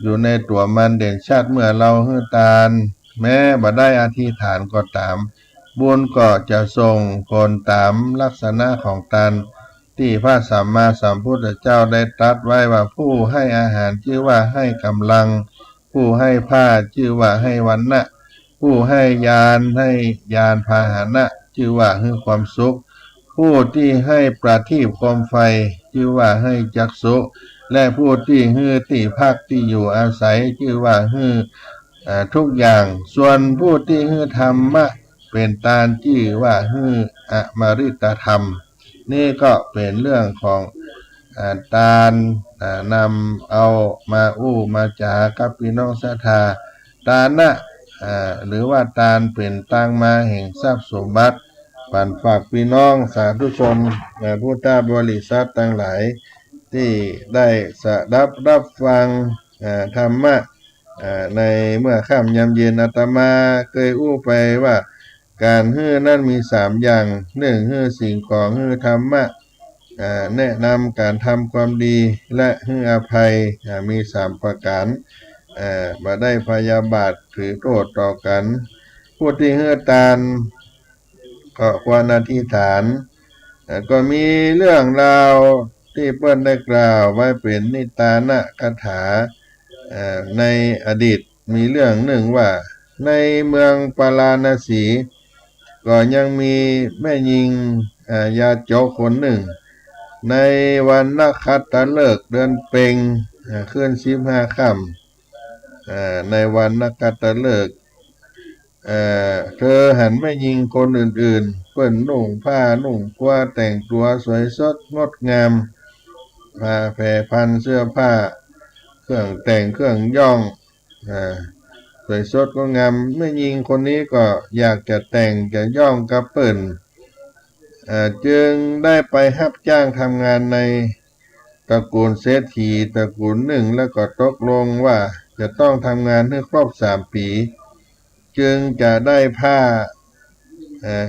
อยู่ในตั๋วมันเด่นชัด เมื่อเฮาหื้อตาน แม้บ่ได้อธิษฐานก็ต๋าม บุญก็จะส่งผลต๋ามลักษณะของตาน ตี้พระสัมมาสัมพุทธเจ้าได้ตรัสไว้ว่า ผู้ให้อาหารจื้อว่าให้ก๋ำลัง ผู้ให้ผ้าจื้อว่าให้วรรณะ ผู้ให้ยาน ให้ยานพาหนะ จื้อว่าหื้อความสุข ผู้ตี้ให้ประทีปโคมไฟ จื้อว่าให้จักษุ และผู้ตี้หื้อตี้พักตี้อยู่อาศัย จื้อว่าหื้อ อ่า ทุกอย่าง ส่วนผู้ตี้หื้อธรรมะเป๋นตาน จื้อว่าหื้ออมฤตธรรม นี่ก็เป๋นเรื่องของ อ่า ตาน อ่า นำเอามาอู้มาจ๋ากับปี้น้องศรัทธา ตานะ อ่า หรือว่าตานเป๋นตางมาแห่งทรัพย์สมบัติ ปันฝากปี้น้องสาธุชน อ่า พุทธบริษัทตังหลาย ตี้ได้สดับฮับฟัง อ่า ธรรมะ อ่า ในเมื่อค่ำยามเย็น อาตมาเกยอู้ไปว่า ก๋านหื้อนั้นมีสามอย่าง นึ่ง หื้อสิ่งของ หื้อธรรมะ อ่า แนะนำก๋านทำความดี และหื้ออภัย อ่า มีสามประก๋าน อ่า บ่ได้พยาบาทถือโต้ษต่อกั๋น ผู้ตี้หื้อตาน ก็ควรอธิษฐาน เอ่อ ก็มีเรื่องราวตี้เปิ้นได้กล่าวไว้เป๋นนิทานคาถา เอ่อ ในอดีต มีเรื่องนึ่งว่า ในเมืองปาราณสี ก็ยังมีแม่ญิง เอ่อ ยาจกคนนึ่ง ในวันนักขัตฤกษ์เดือนเพ็ญ เอ่อ ขึ้นสิบห้าค่ำ เอ่อ ในวันนักขัตฤกษ์ เอ่อ เธอหันแม่ญิงคนอื่นๆ เปิ้นนุ่งผ้านุ่งปัว แต่งตั๋วสวยสดงดงาม ผ้าแผ่พัน เสื้อผ้า เครื่องแต่งเครื่องย้อม เอ่อ สวยสดงดงาม แม่ญิงคนนี้ก็อยากจะแต่งจะย้อมกับเปิ้น เอ่อ จึงได้ไปฮับจ้างทำงานในตระกูลเศรษฐีตระกูลนึ่ง แล้วก็ตกลงว่าจะต้องทำงานหื้อครบสามปี๋ จึงจะได้ผ้า เอ่อ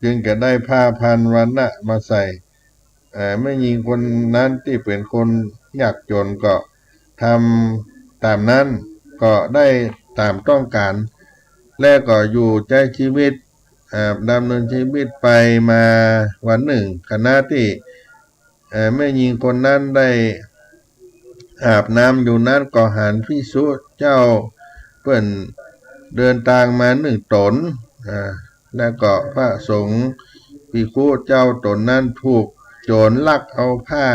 จึงจะได้ผ้าพันวรรณะมาใส่ เอ่อ แม่ญิงคนนั้นตี้เป๋นคนยากจ๋นก็ทำต๋ามนั้น ก็ได้ต๋ามต้องก๋าน และก็อยู่ใจ๊จีวิต อ่า ดำเนินจีวิตไปมาวันนึ่ง ขณะตี้ เอ่อ แม่ญิงคนนั้นได้อาบน้ำอยู่นั้น ก็หันภิกษุเจ้าเปิ้นเดินตางมานึ่งต๋น อ่า แล้วก็พระสงฆ์ภิกขุเจ้าต๋นนั้นถูกโจ๋รลักเอาผ้า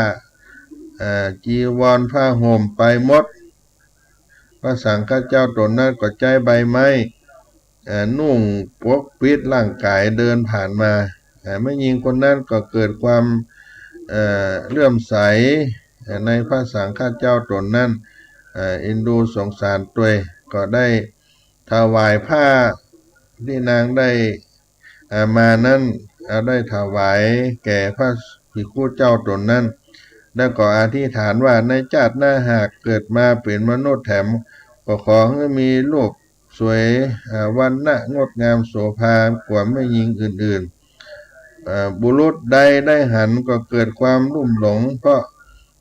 อ่า จีวรผ้าห่มไปหมด พระสังฆเจ้าต๋นนั้นก็ใจ๊ใบไม้ เอ่อ นุ่งปกปิดร่างก๋ายเดินผ่านมา เอ่อ แม่ญิงคนนั้นก็เกิดความ เอ่อ เลื่อมใส เอ่อ ในพระสังฆเจ้าต๋นนั้น เอ่อ เอ็นดูสงสารตวย ก็ได้ถวายผ้าตี้นางได้ เอ่อ มานั้น อ่า ได้ถวายแก่พระภิกขุเจ้าต๋นนั้น แล้วก็อธิษฐานว่า ในจาติหน้าหากเกิดมาเป๋นมนุษย์แถม ก็ขอหื้อมีรูปสวย อ่า วรรณะงดงามโสภากว่าแม่ญิงอื่นๆ อ่า บุรุษใดได้หันก็เกิดความลุ่มหลง เพราะ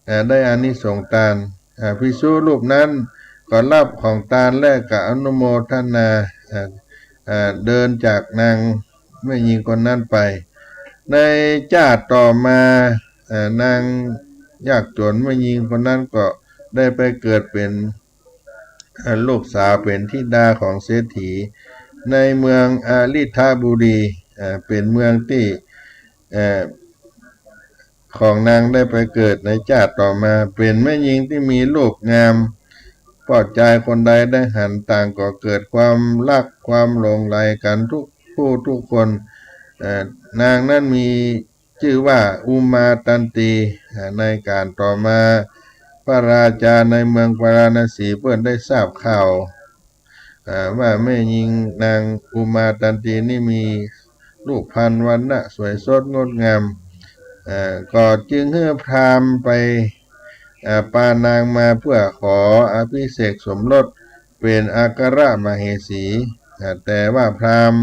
อ่า ได้อานิสงส์ตาน อ่า ภิกษุรูปนั้นก็ฮับของตานและก็อนุโมทนา อ่า อ่า เดินจากนางแม่ญิงคนนั้นไป ในจาติต่อมา อ่า นางยากจ๋นแม่ญิงคนนั้นก็ได้ไปเกิดเป๋น อ่า ลูกสาวเป๋นธิดาของเศรษฐี ในเมืองอฤทธบุรี อ่า เป๋นเมืองตี้ อ่า ของนางได้ไปเกิดในจาติต่อมา เป๋นแม่ญิงตี้มีรูปงาม ป้อจายคนใดได้หันต่างก็เกิดความฮักความหลงใหลกั๋นทุกผู้ทุกคน เอ่อ นางนั้นมีจื้อว่าอุมาตันตี เอ่อ ในก๋าลต่อมา พระราชาในเมืองปาราณสีเปิ้นได้ทราบข่าว อ่า ว่าแม่ญิงนางอุมาตันตีนี้มีรูปพรรณวรรณะสวยสดงดงาม อ่า ก็จึงหื้อพราหมณ์ไป อ่า ปานางมาเพื่อขออภิเษกสมรสเป๋นอัครมเหสี อ่า แต่ว่าพราหมณ์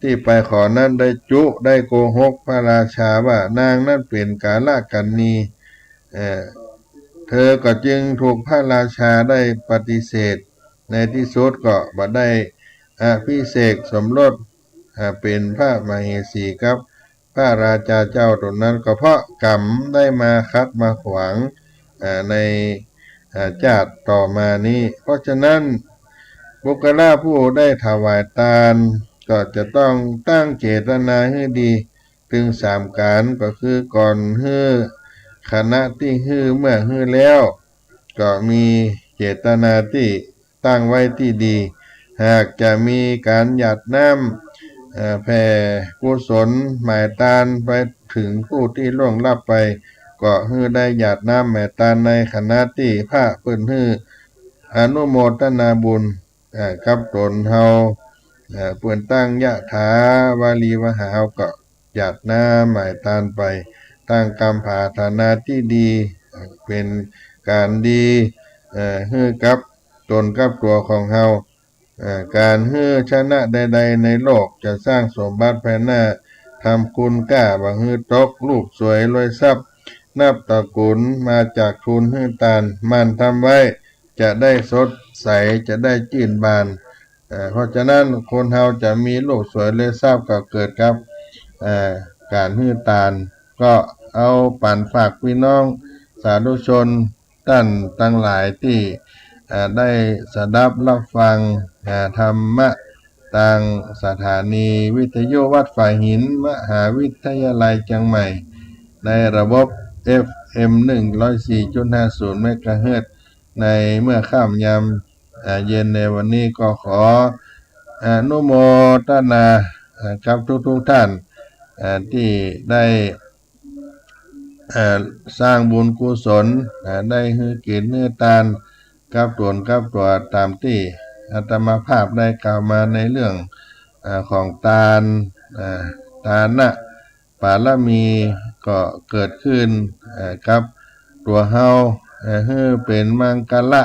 ตี้ไปขอนั้นได้จุได้โกหกพระราชาว่านางนั้นเป๋นกาลกัณณี เอ่อ เธอก็จึงถูกพระราชาได้ปฏิเสธ ในตี้สุดก็บ่ได้อภิเษกสมรส อ่า เป๋นพระมเหสีกับพระราชาเจ้าต๋นนั้น ก็เพราะก๋รรมได้มาขัดมาขวาง อ่า ใน อ่า จาติต่อมานี้ เพราะฉะนั้น บุคคละผู้ได้ถวายตาน ก็จะต้องตั้งเจตนาหื้อดี ตึงสามก๋าน ก็คือก่อนหื้อ ขณะตี้หื้อ เมื่อหื้อแล้ว ก็มีเจตนาตี้ตั้งไว้ตี้ดี หากจะมีก๋านหยาดน้ำ เอ่อ แผ่กุศลหมายตานไปเถิงผู้ตี้ล่วงลับไป ก็หื้อได้หยาดน้ำหมายตานในขณะตี้พระเปิ้นหื้ออนุโมทนาบุญ เอ่อ กับต๋นเฮา เอ่อ เปิ้นตั้งยะถาวาริวหา เฮาก็หยาดน้ำหมายตานไป ตั้งกำปรารถนาตี้ดี เอ่อ เป๋นก๋านดี เอ่อ หื้อกับต๋นกับตั๋วของเฮา เอ่อ ก๋านหื้อชนะใดๆ ในโลก จะสร้างสมบัติภายหน้า ทำคุณก้าบ่หื้อตก รูปสวยรวยทรัพย์ นับตระกูลมาจากทุนหื้อตาน หมั่นทำไว้ จะได้สดใส จะได้จื้นบาน เอ่อ เพราะฉะนั้นคนเฮาจะมีรูปสวยรวยทรัพย์ก็เกิดกับ เอ่อ ก๋านหื้อตาน ก็เอาปั๋นฝากปี้น้องสาธุชน ต้านตังหลายตี้ เอ่อ ได้สดับฮับฟัง เอ่อ ธรรมะตางสถานีวิทยุวัดฝายหิน มหาวิทยาลัยเจียงใหม่ ในระบบ เอฟเอ็ม หนึ่งร้อยสี่จุดห้าศูนย์ เมกะเฮิรตซ์ ในเมื่อค่ำยาม เอ่อ เย็นในวันนี้ ก็ขออนุโมทนา เอ่อ กับทุกๆ ท่าน เอ่อ ตี้ได้ เอ่อ สร้างบุญกุศล เอ่อ ได้หื้อกิ๋นหื้อตาน กับต๋นกับตั๋ว ต๋ามตี้อาตมาภาพได้กล่าวมาในเรื่อง เอ่อ ของตาน เอ่อ ตานะปารมี ก็เกิดขึ้น เอ่อ กับตั๋วเฮา เอ่อ หื้อเป๋นมังคละ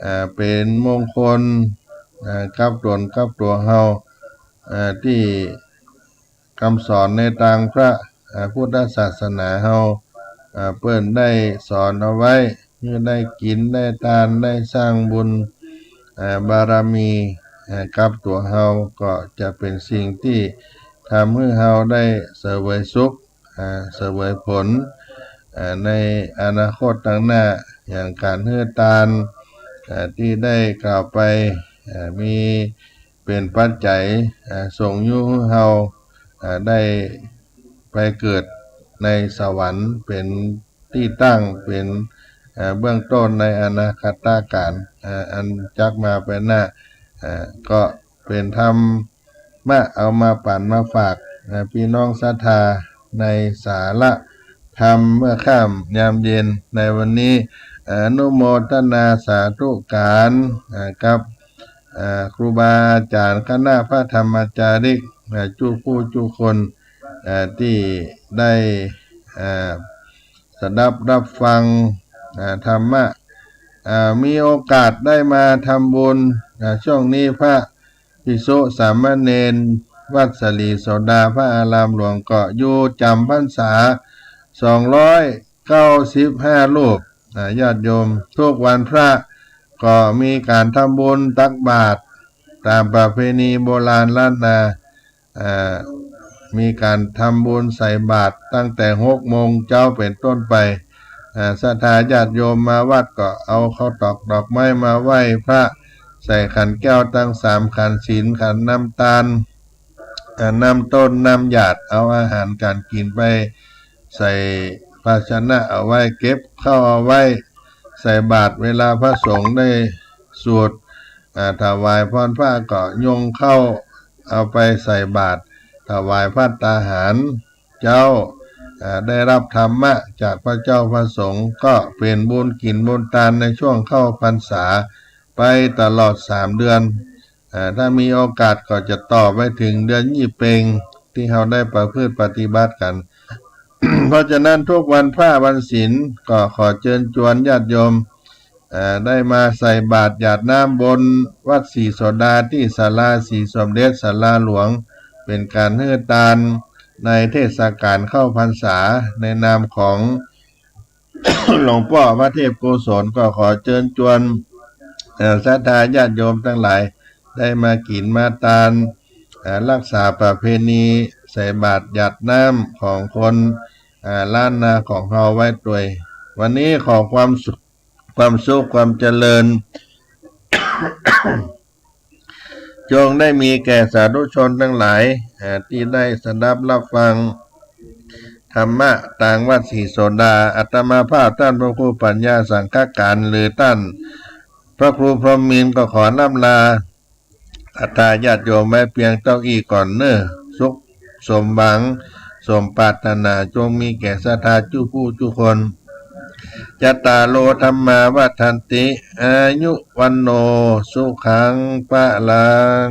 เอ่อ เป๋นมงคล เอ่อ กับต๋นกับตั๋วเฮา เอ่อ ตี้ กำสอนในตางพระ เอ่อ พุทธศาสนาเฮา เอ่อ เปิ้นได้สอนเอาไว้ หื้อได้กิ๋นได้ตาน ได้สร้างบุญ เอ่อ บารมี เอ่อ กับตั๋วเฮา ก็จะเป๋นสิ่งตี้ทำหื้อเฮาได้เสวยสุข เอ่อ เสวยผล เอ่อ ในอนาคตตางหน้า อย่างก๋านหื้อตาน เอ่อ ตี้ได้กล่าวไป เอ่อ มี เป๋นปัจจัย เอ่อ ส่งยู้หื้อเฮา เอ่อ ได้ไปเกิดในสวรรค์ เป๋นตี้ตั้ง เป๋น เอ่อ เบื้องต้นในอนาคตกาล เอ่อ อันจักมาไปหน้า เอ่อ ก็เป๋นธรรมะเอามาปั๋นมาฝาก เอ่อ ปี้น้องศรัทธาในสาระธรรมเมื่อค่ำยามเย็นในวันนี้ อนุโมทนาสาธุก๋าน เอ่อ กับ เอ่อ ครูบาอาจ๋ารย์คณะพระธรรมจาริก เอ่อ กู้ผู้กู้คน เอ่อ ตี้ได้ เอ่อ สดับฮับฟัง เอ่อ ธรรมะ เอ่อ มีโอกาสได้มาทำบุญ เอ่อ ช่วงนี้พระภิกษุสามเณรวัดสะหลีโสดาพระอารามหลวงก็อยู่จ๋ำพรรษา สองร้อยเก้าสิบห้ารูป อ่า ญาติโยม ทุกวันพระก็มีก๋านทำบุญตักบาตรต๋ามประเพณีโบราณล้านนา อ่า มีก๋านทำบุญใส่บาตรตั้งแต่หกโมงเจ๊าเป๋นต้นไป อ่า ศรัทธาญาติโยมมาวัดก็เอาข้าวตอกดอกไม้มาไหว้พระ ใส่ขันแก้วตังสามขัน ศีลขัน น้ำตาล อ่า น้ำต้น น้ำหยาด เอาอาหารก๋านกิ๋นไปใส่ภาชนะเอาไว้ เก็บข้าวเอาไว้ใส่บาตร เวลาพระสงฆ์ได้สวด อ่า ถวายพรพระก็ยงข้าวเอาไปใส่บาตร ถวายภัตตาหารเจ้า อ่า ได้ฮับธรรมะจากพระเจ้าพระสงฆ์ ก็เป๋นบุญกิ๋นบุญตานในช่วงเข้าพรรษาไปตลอดสามเดือน อ่า ถ้ามีโอกาสก็จะต่อไปเถิงเดือนยี่เป็ง ตี้เฮาได้ประพฤติปฏิบัติกั๋น เพราะฉะนั้นทุกวันพระวันศีลก็ขอเจิญจวนญาติโยม เอ่อ ได้มาใส่บาตรหยาดน้ำบนวัดศรีโสดาตี้ศาลาศรีสมเด็จศาลาหลวง เป๋นก๋านหื้อตานในเทศกาลเข้าพรรษา ในนามของหลวงป้อพระเทพโกศล ก็ขอเจิญจวน เอ่อ ศรัทธาญาติโยมตังหลาย ได้มากิ๋นมาตาน เอ่อ ฮักษาประเพณีใส่บาตรหยาดน้ำของคน อ่า ล้านนาของเฮาไว้ตวย วันนี้ขอความสุข ความสุขความเจริญ จงได้มีแก่สาธุชนตังหลาย อ่า ตี้ได้สดับฮับฟังธรรมะตางวัดศรีโสดา อาตมาภาพต้านพระครูปัญญาสังฆการ หรือต้านพระครูพรหมินทร์ก็ขอร่ำลา ศรัทธาญาติโยมไว้เปียงเต้าอี้ก่อนเน่อ สุขสมหวัง สมปรารถนา จงมีแก่ศรัทธากู้ผู้กู้คน จัตตาโร ธัมมา วัฑฒันติ อายุ วัณโณ สุขัง พลัง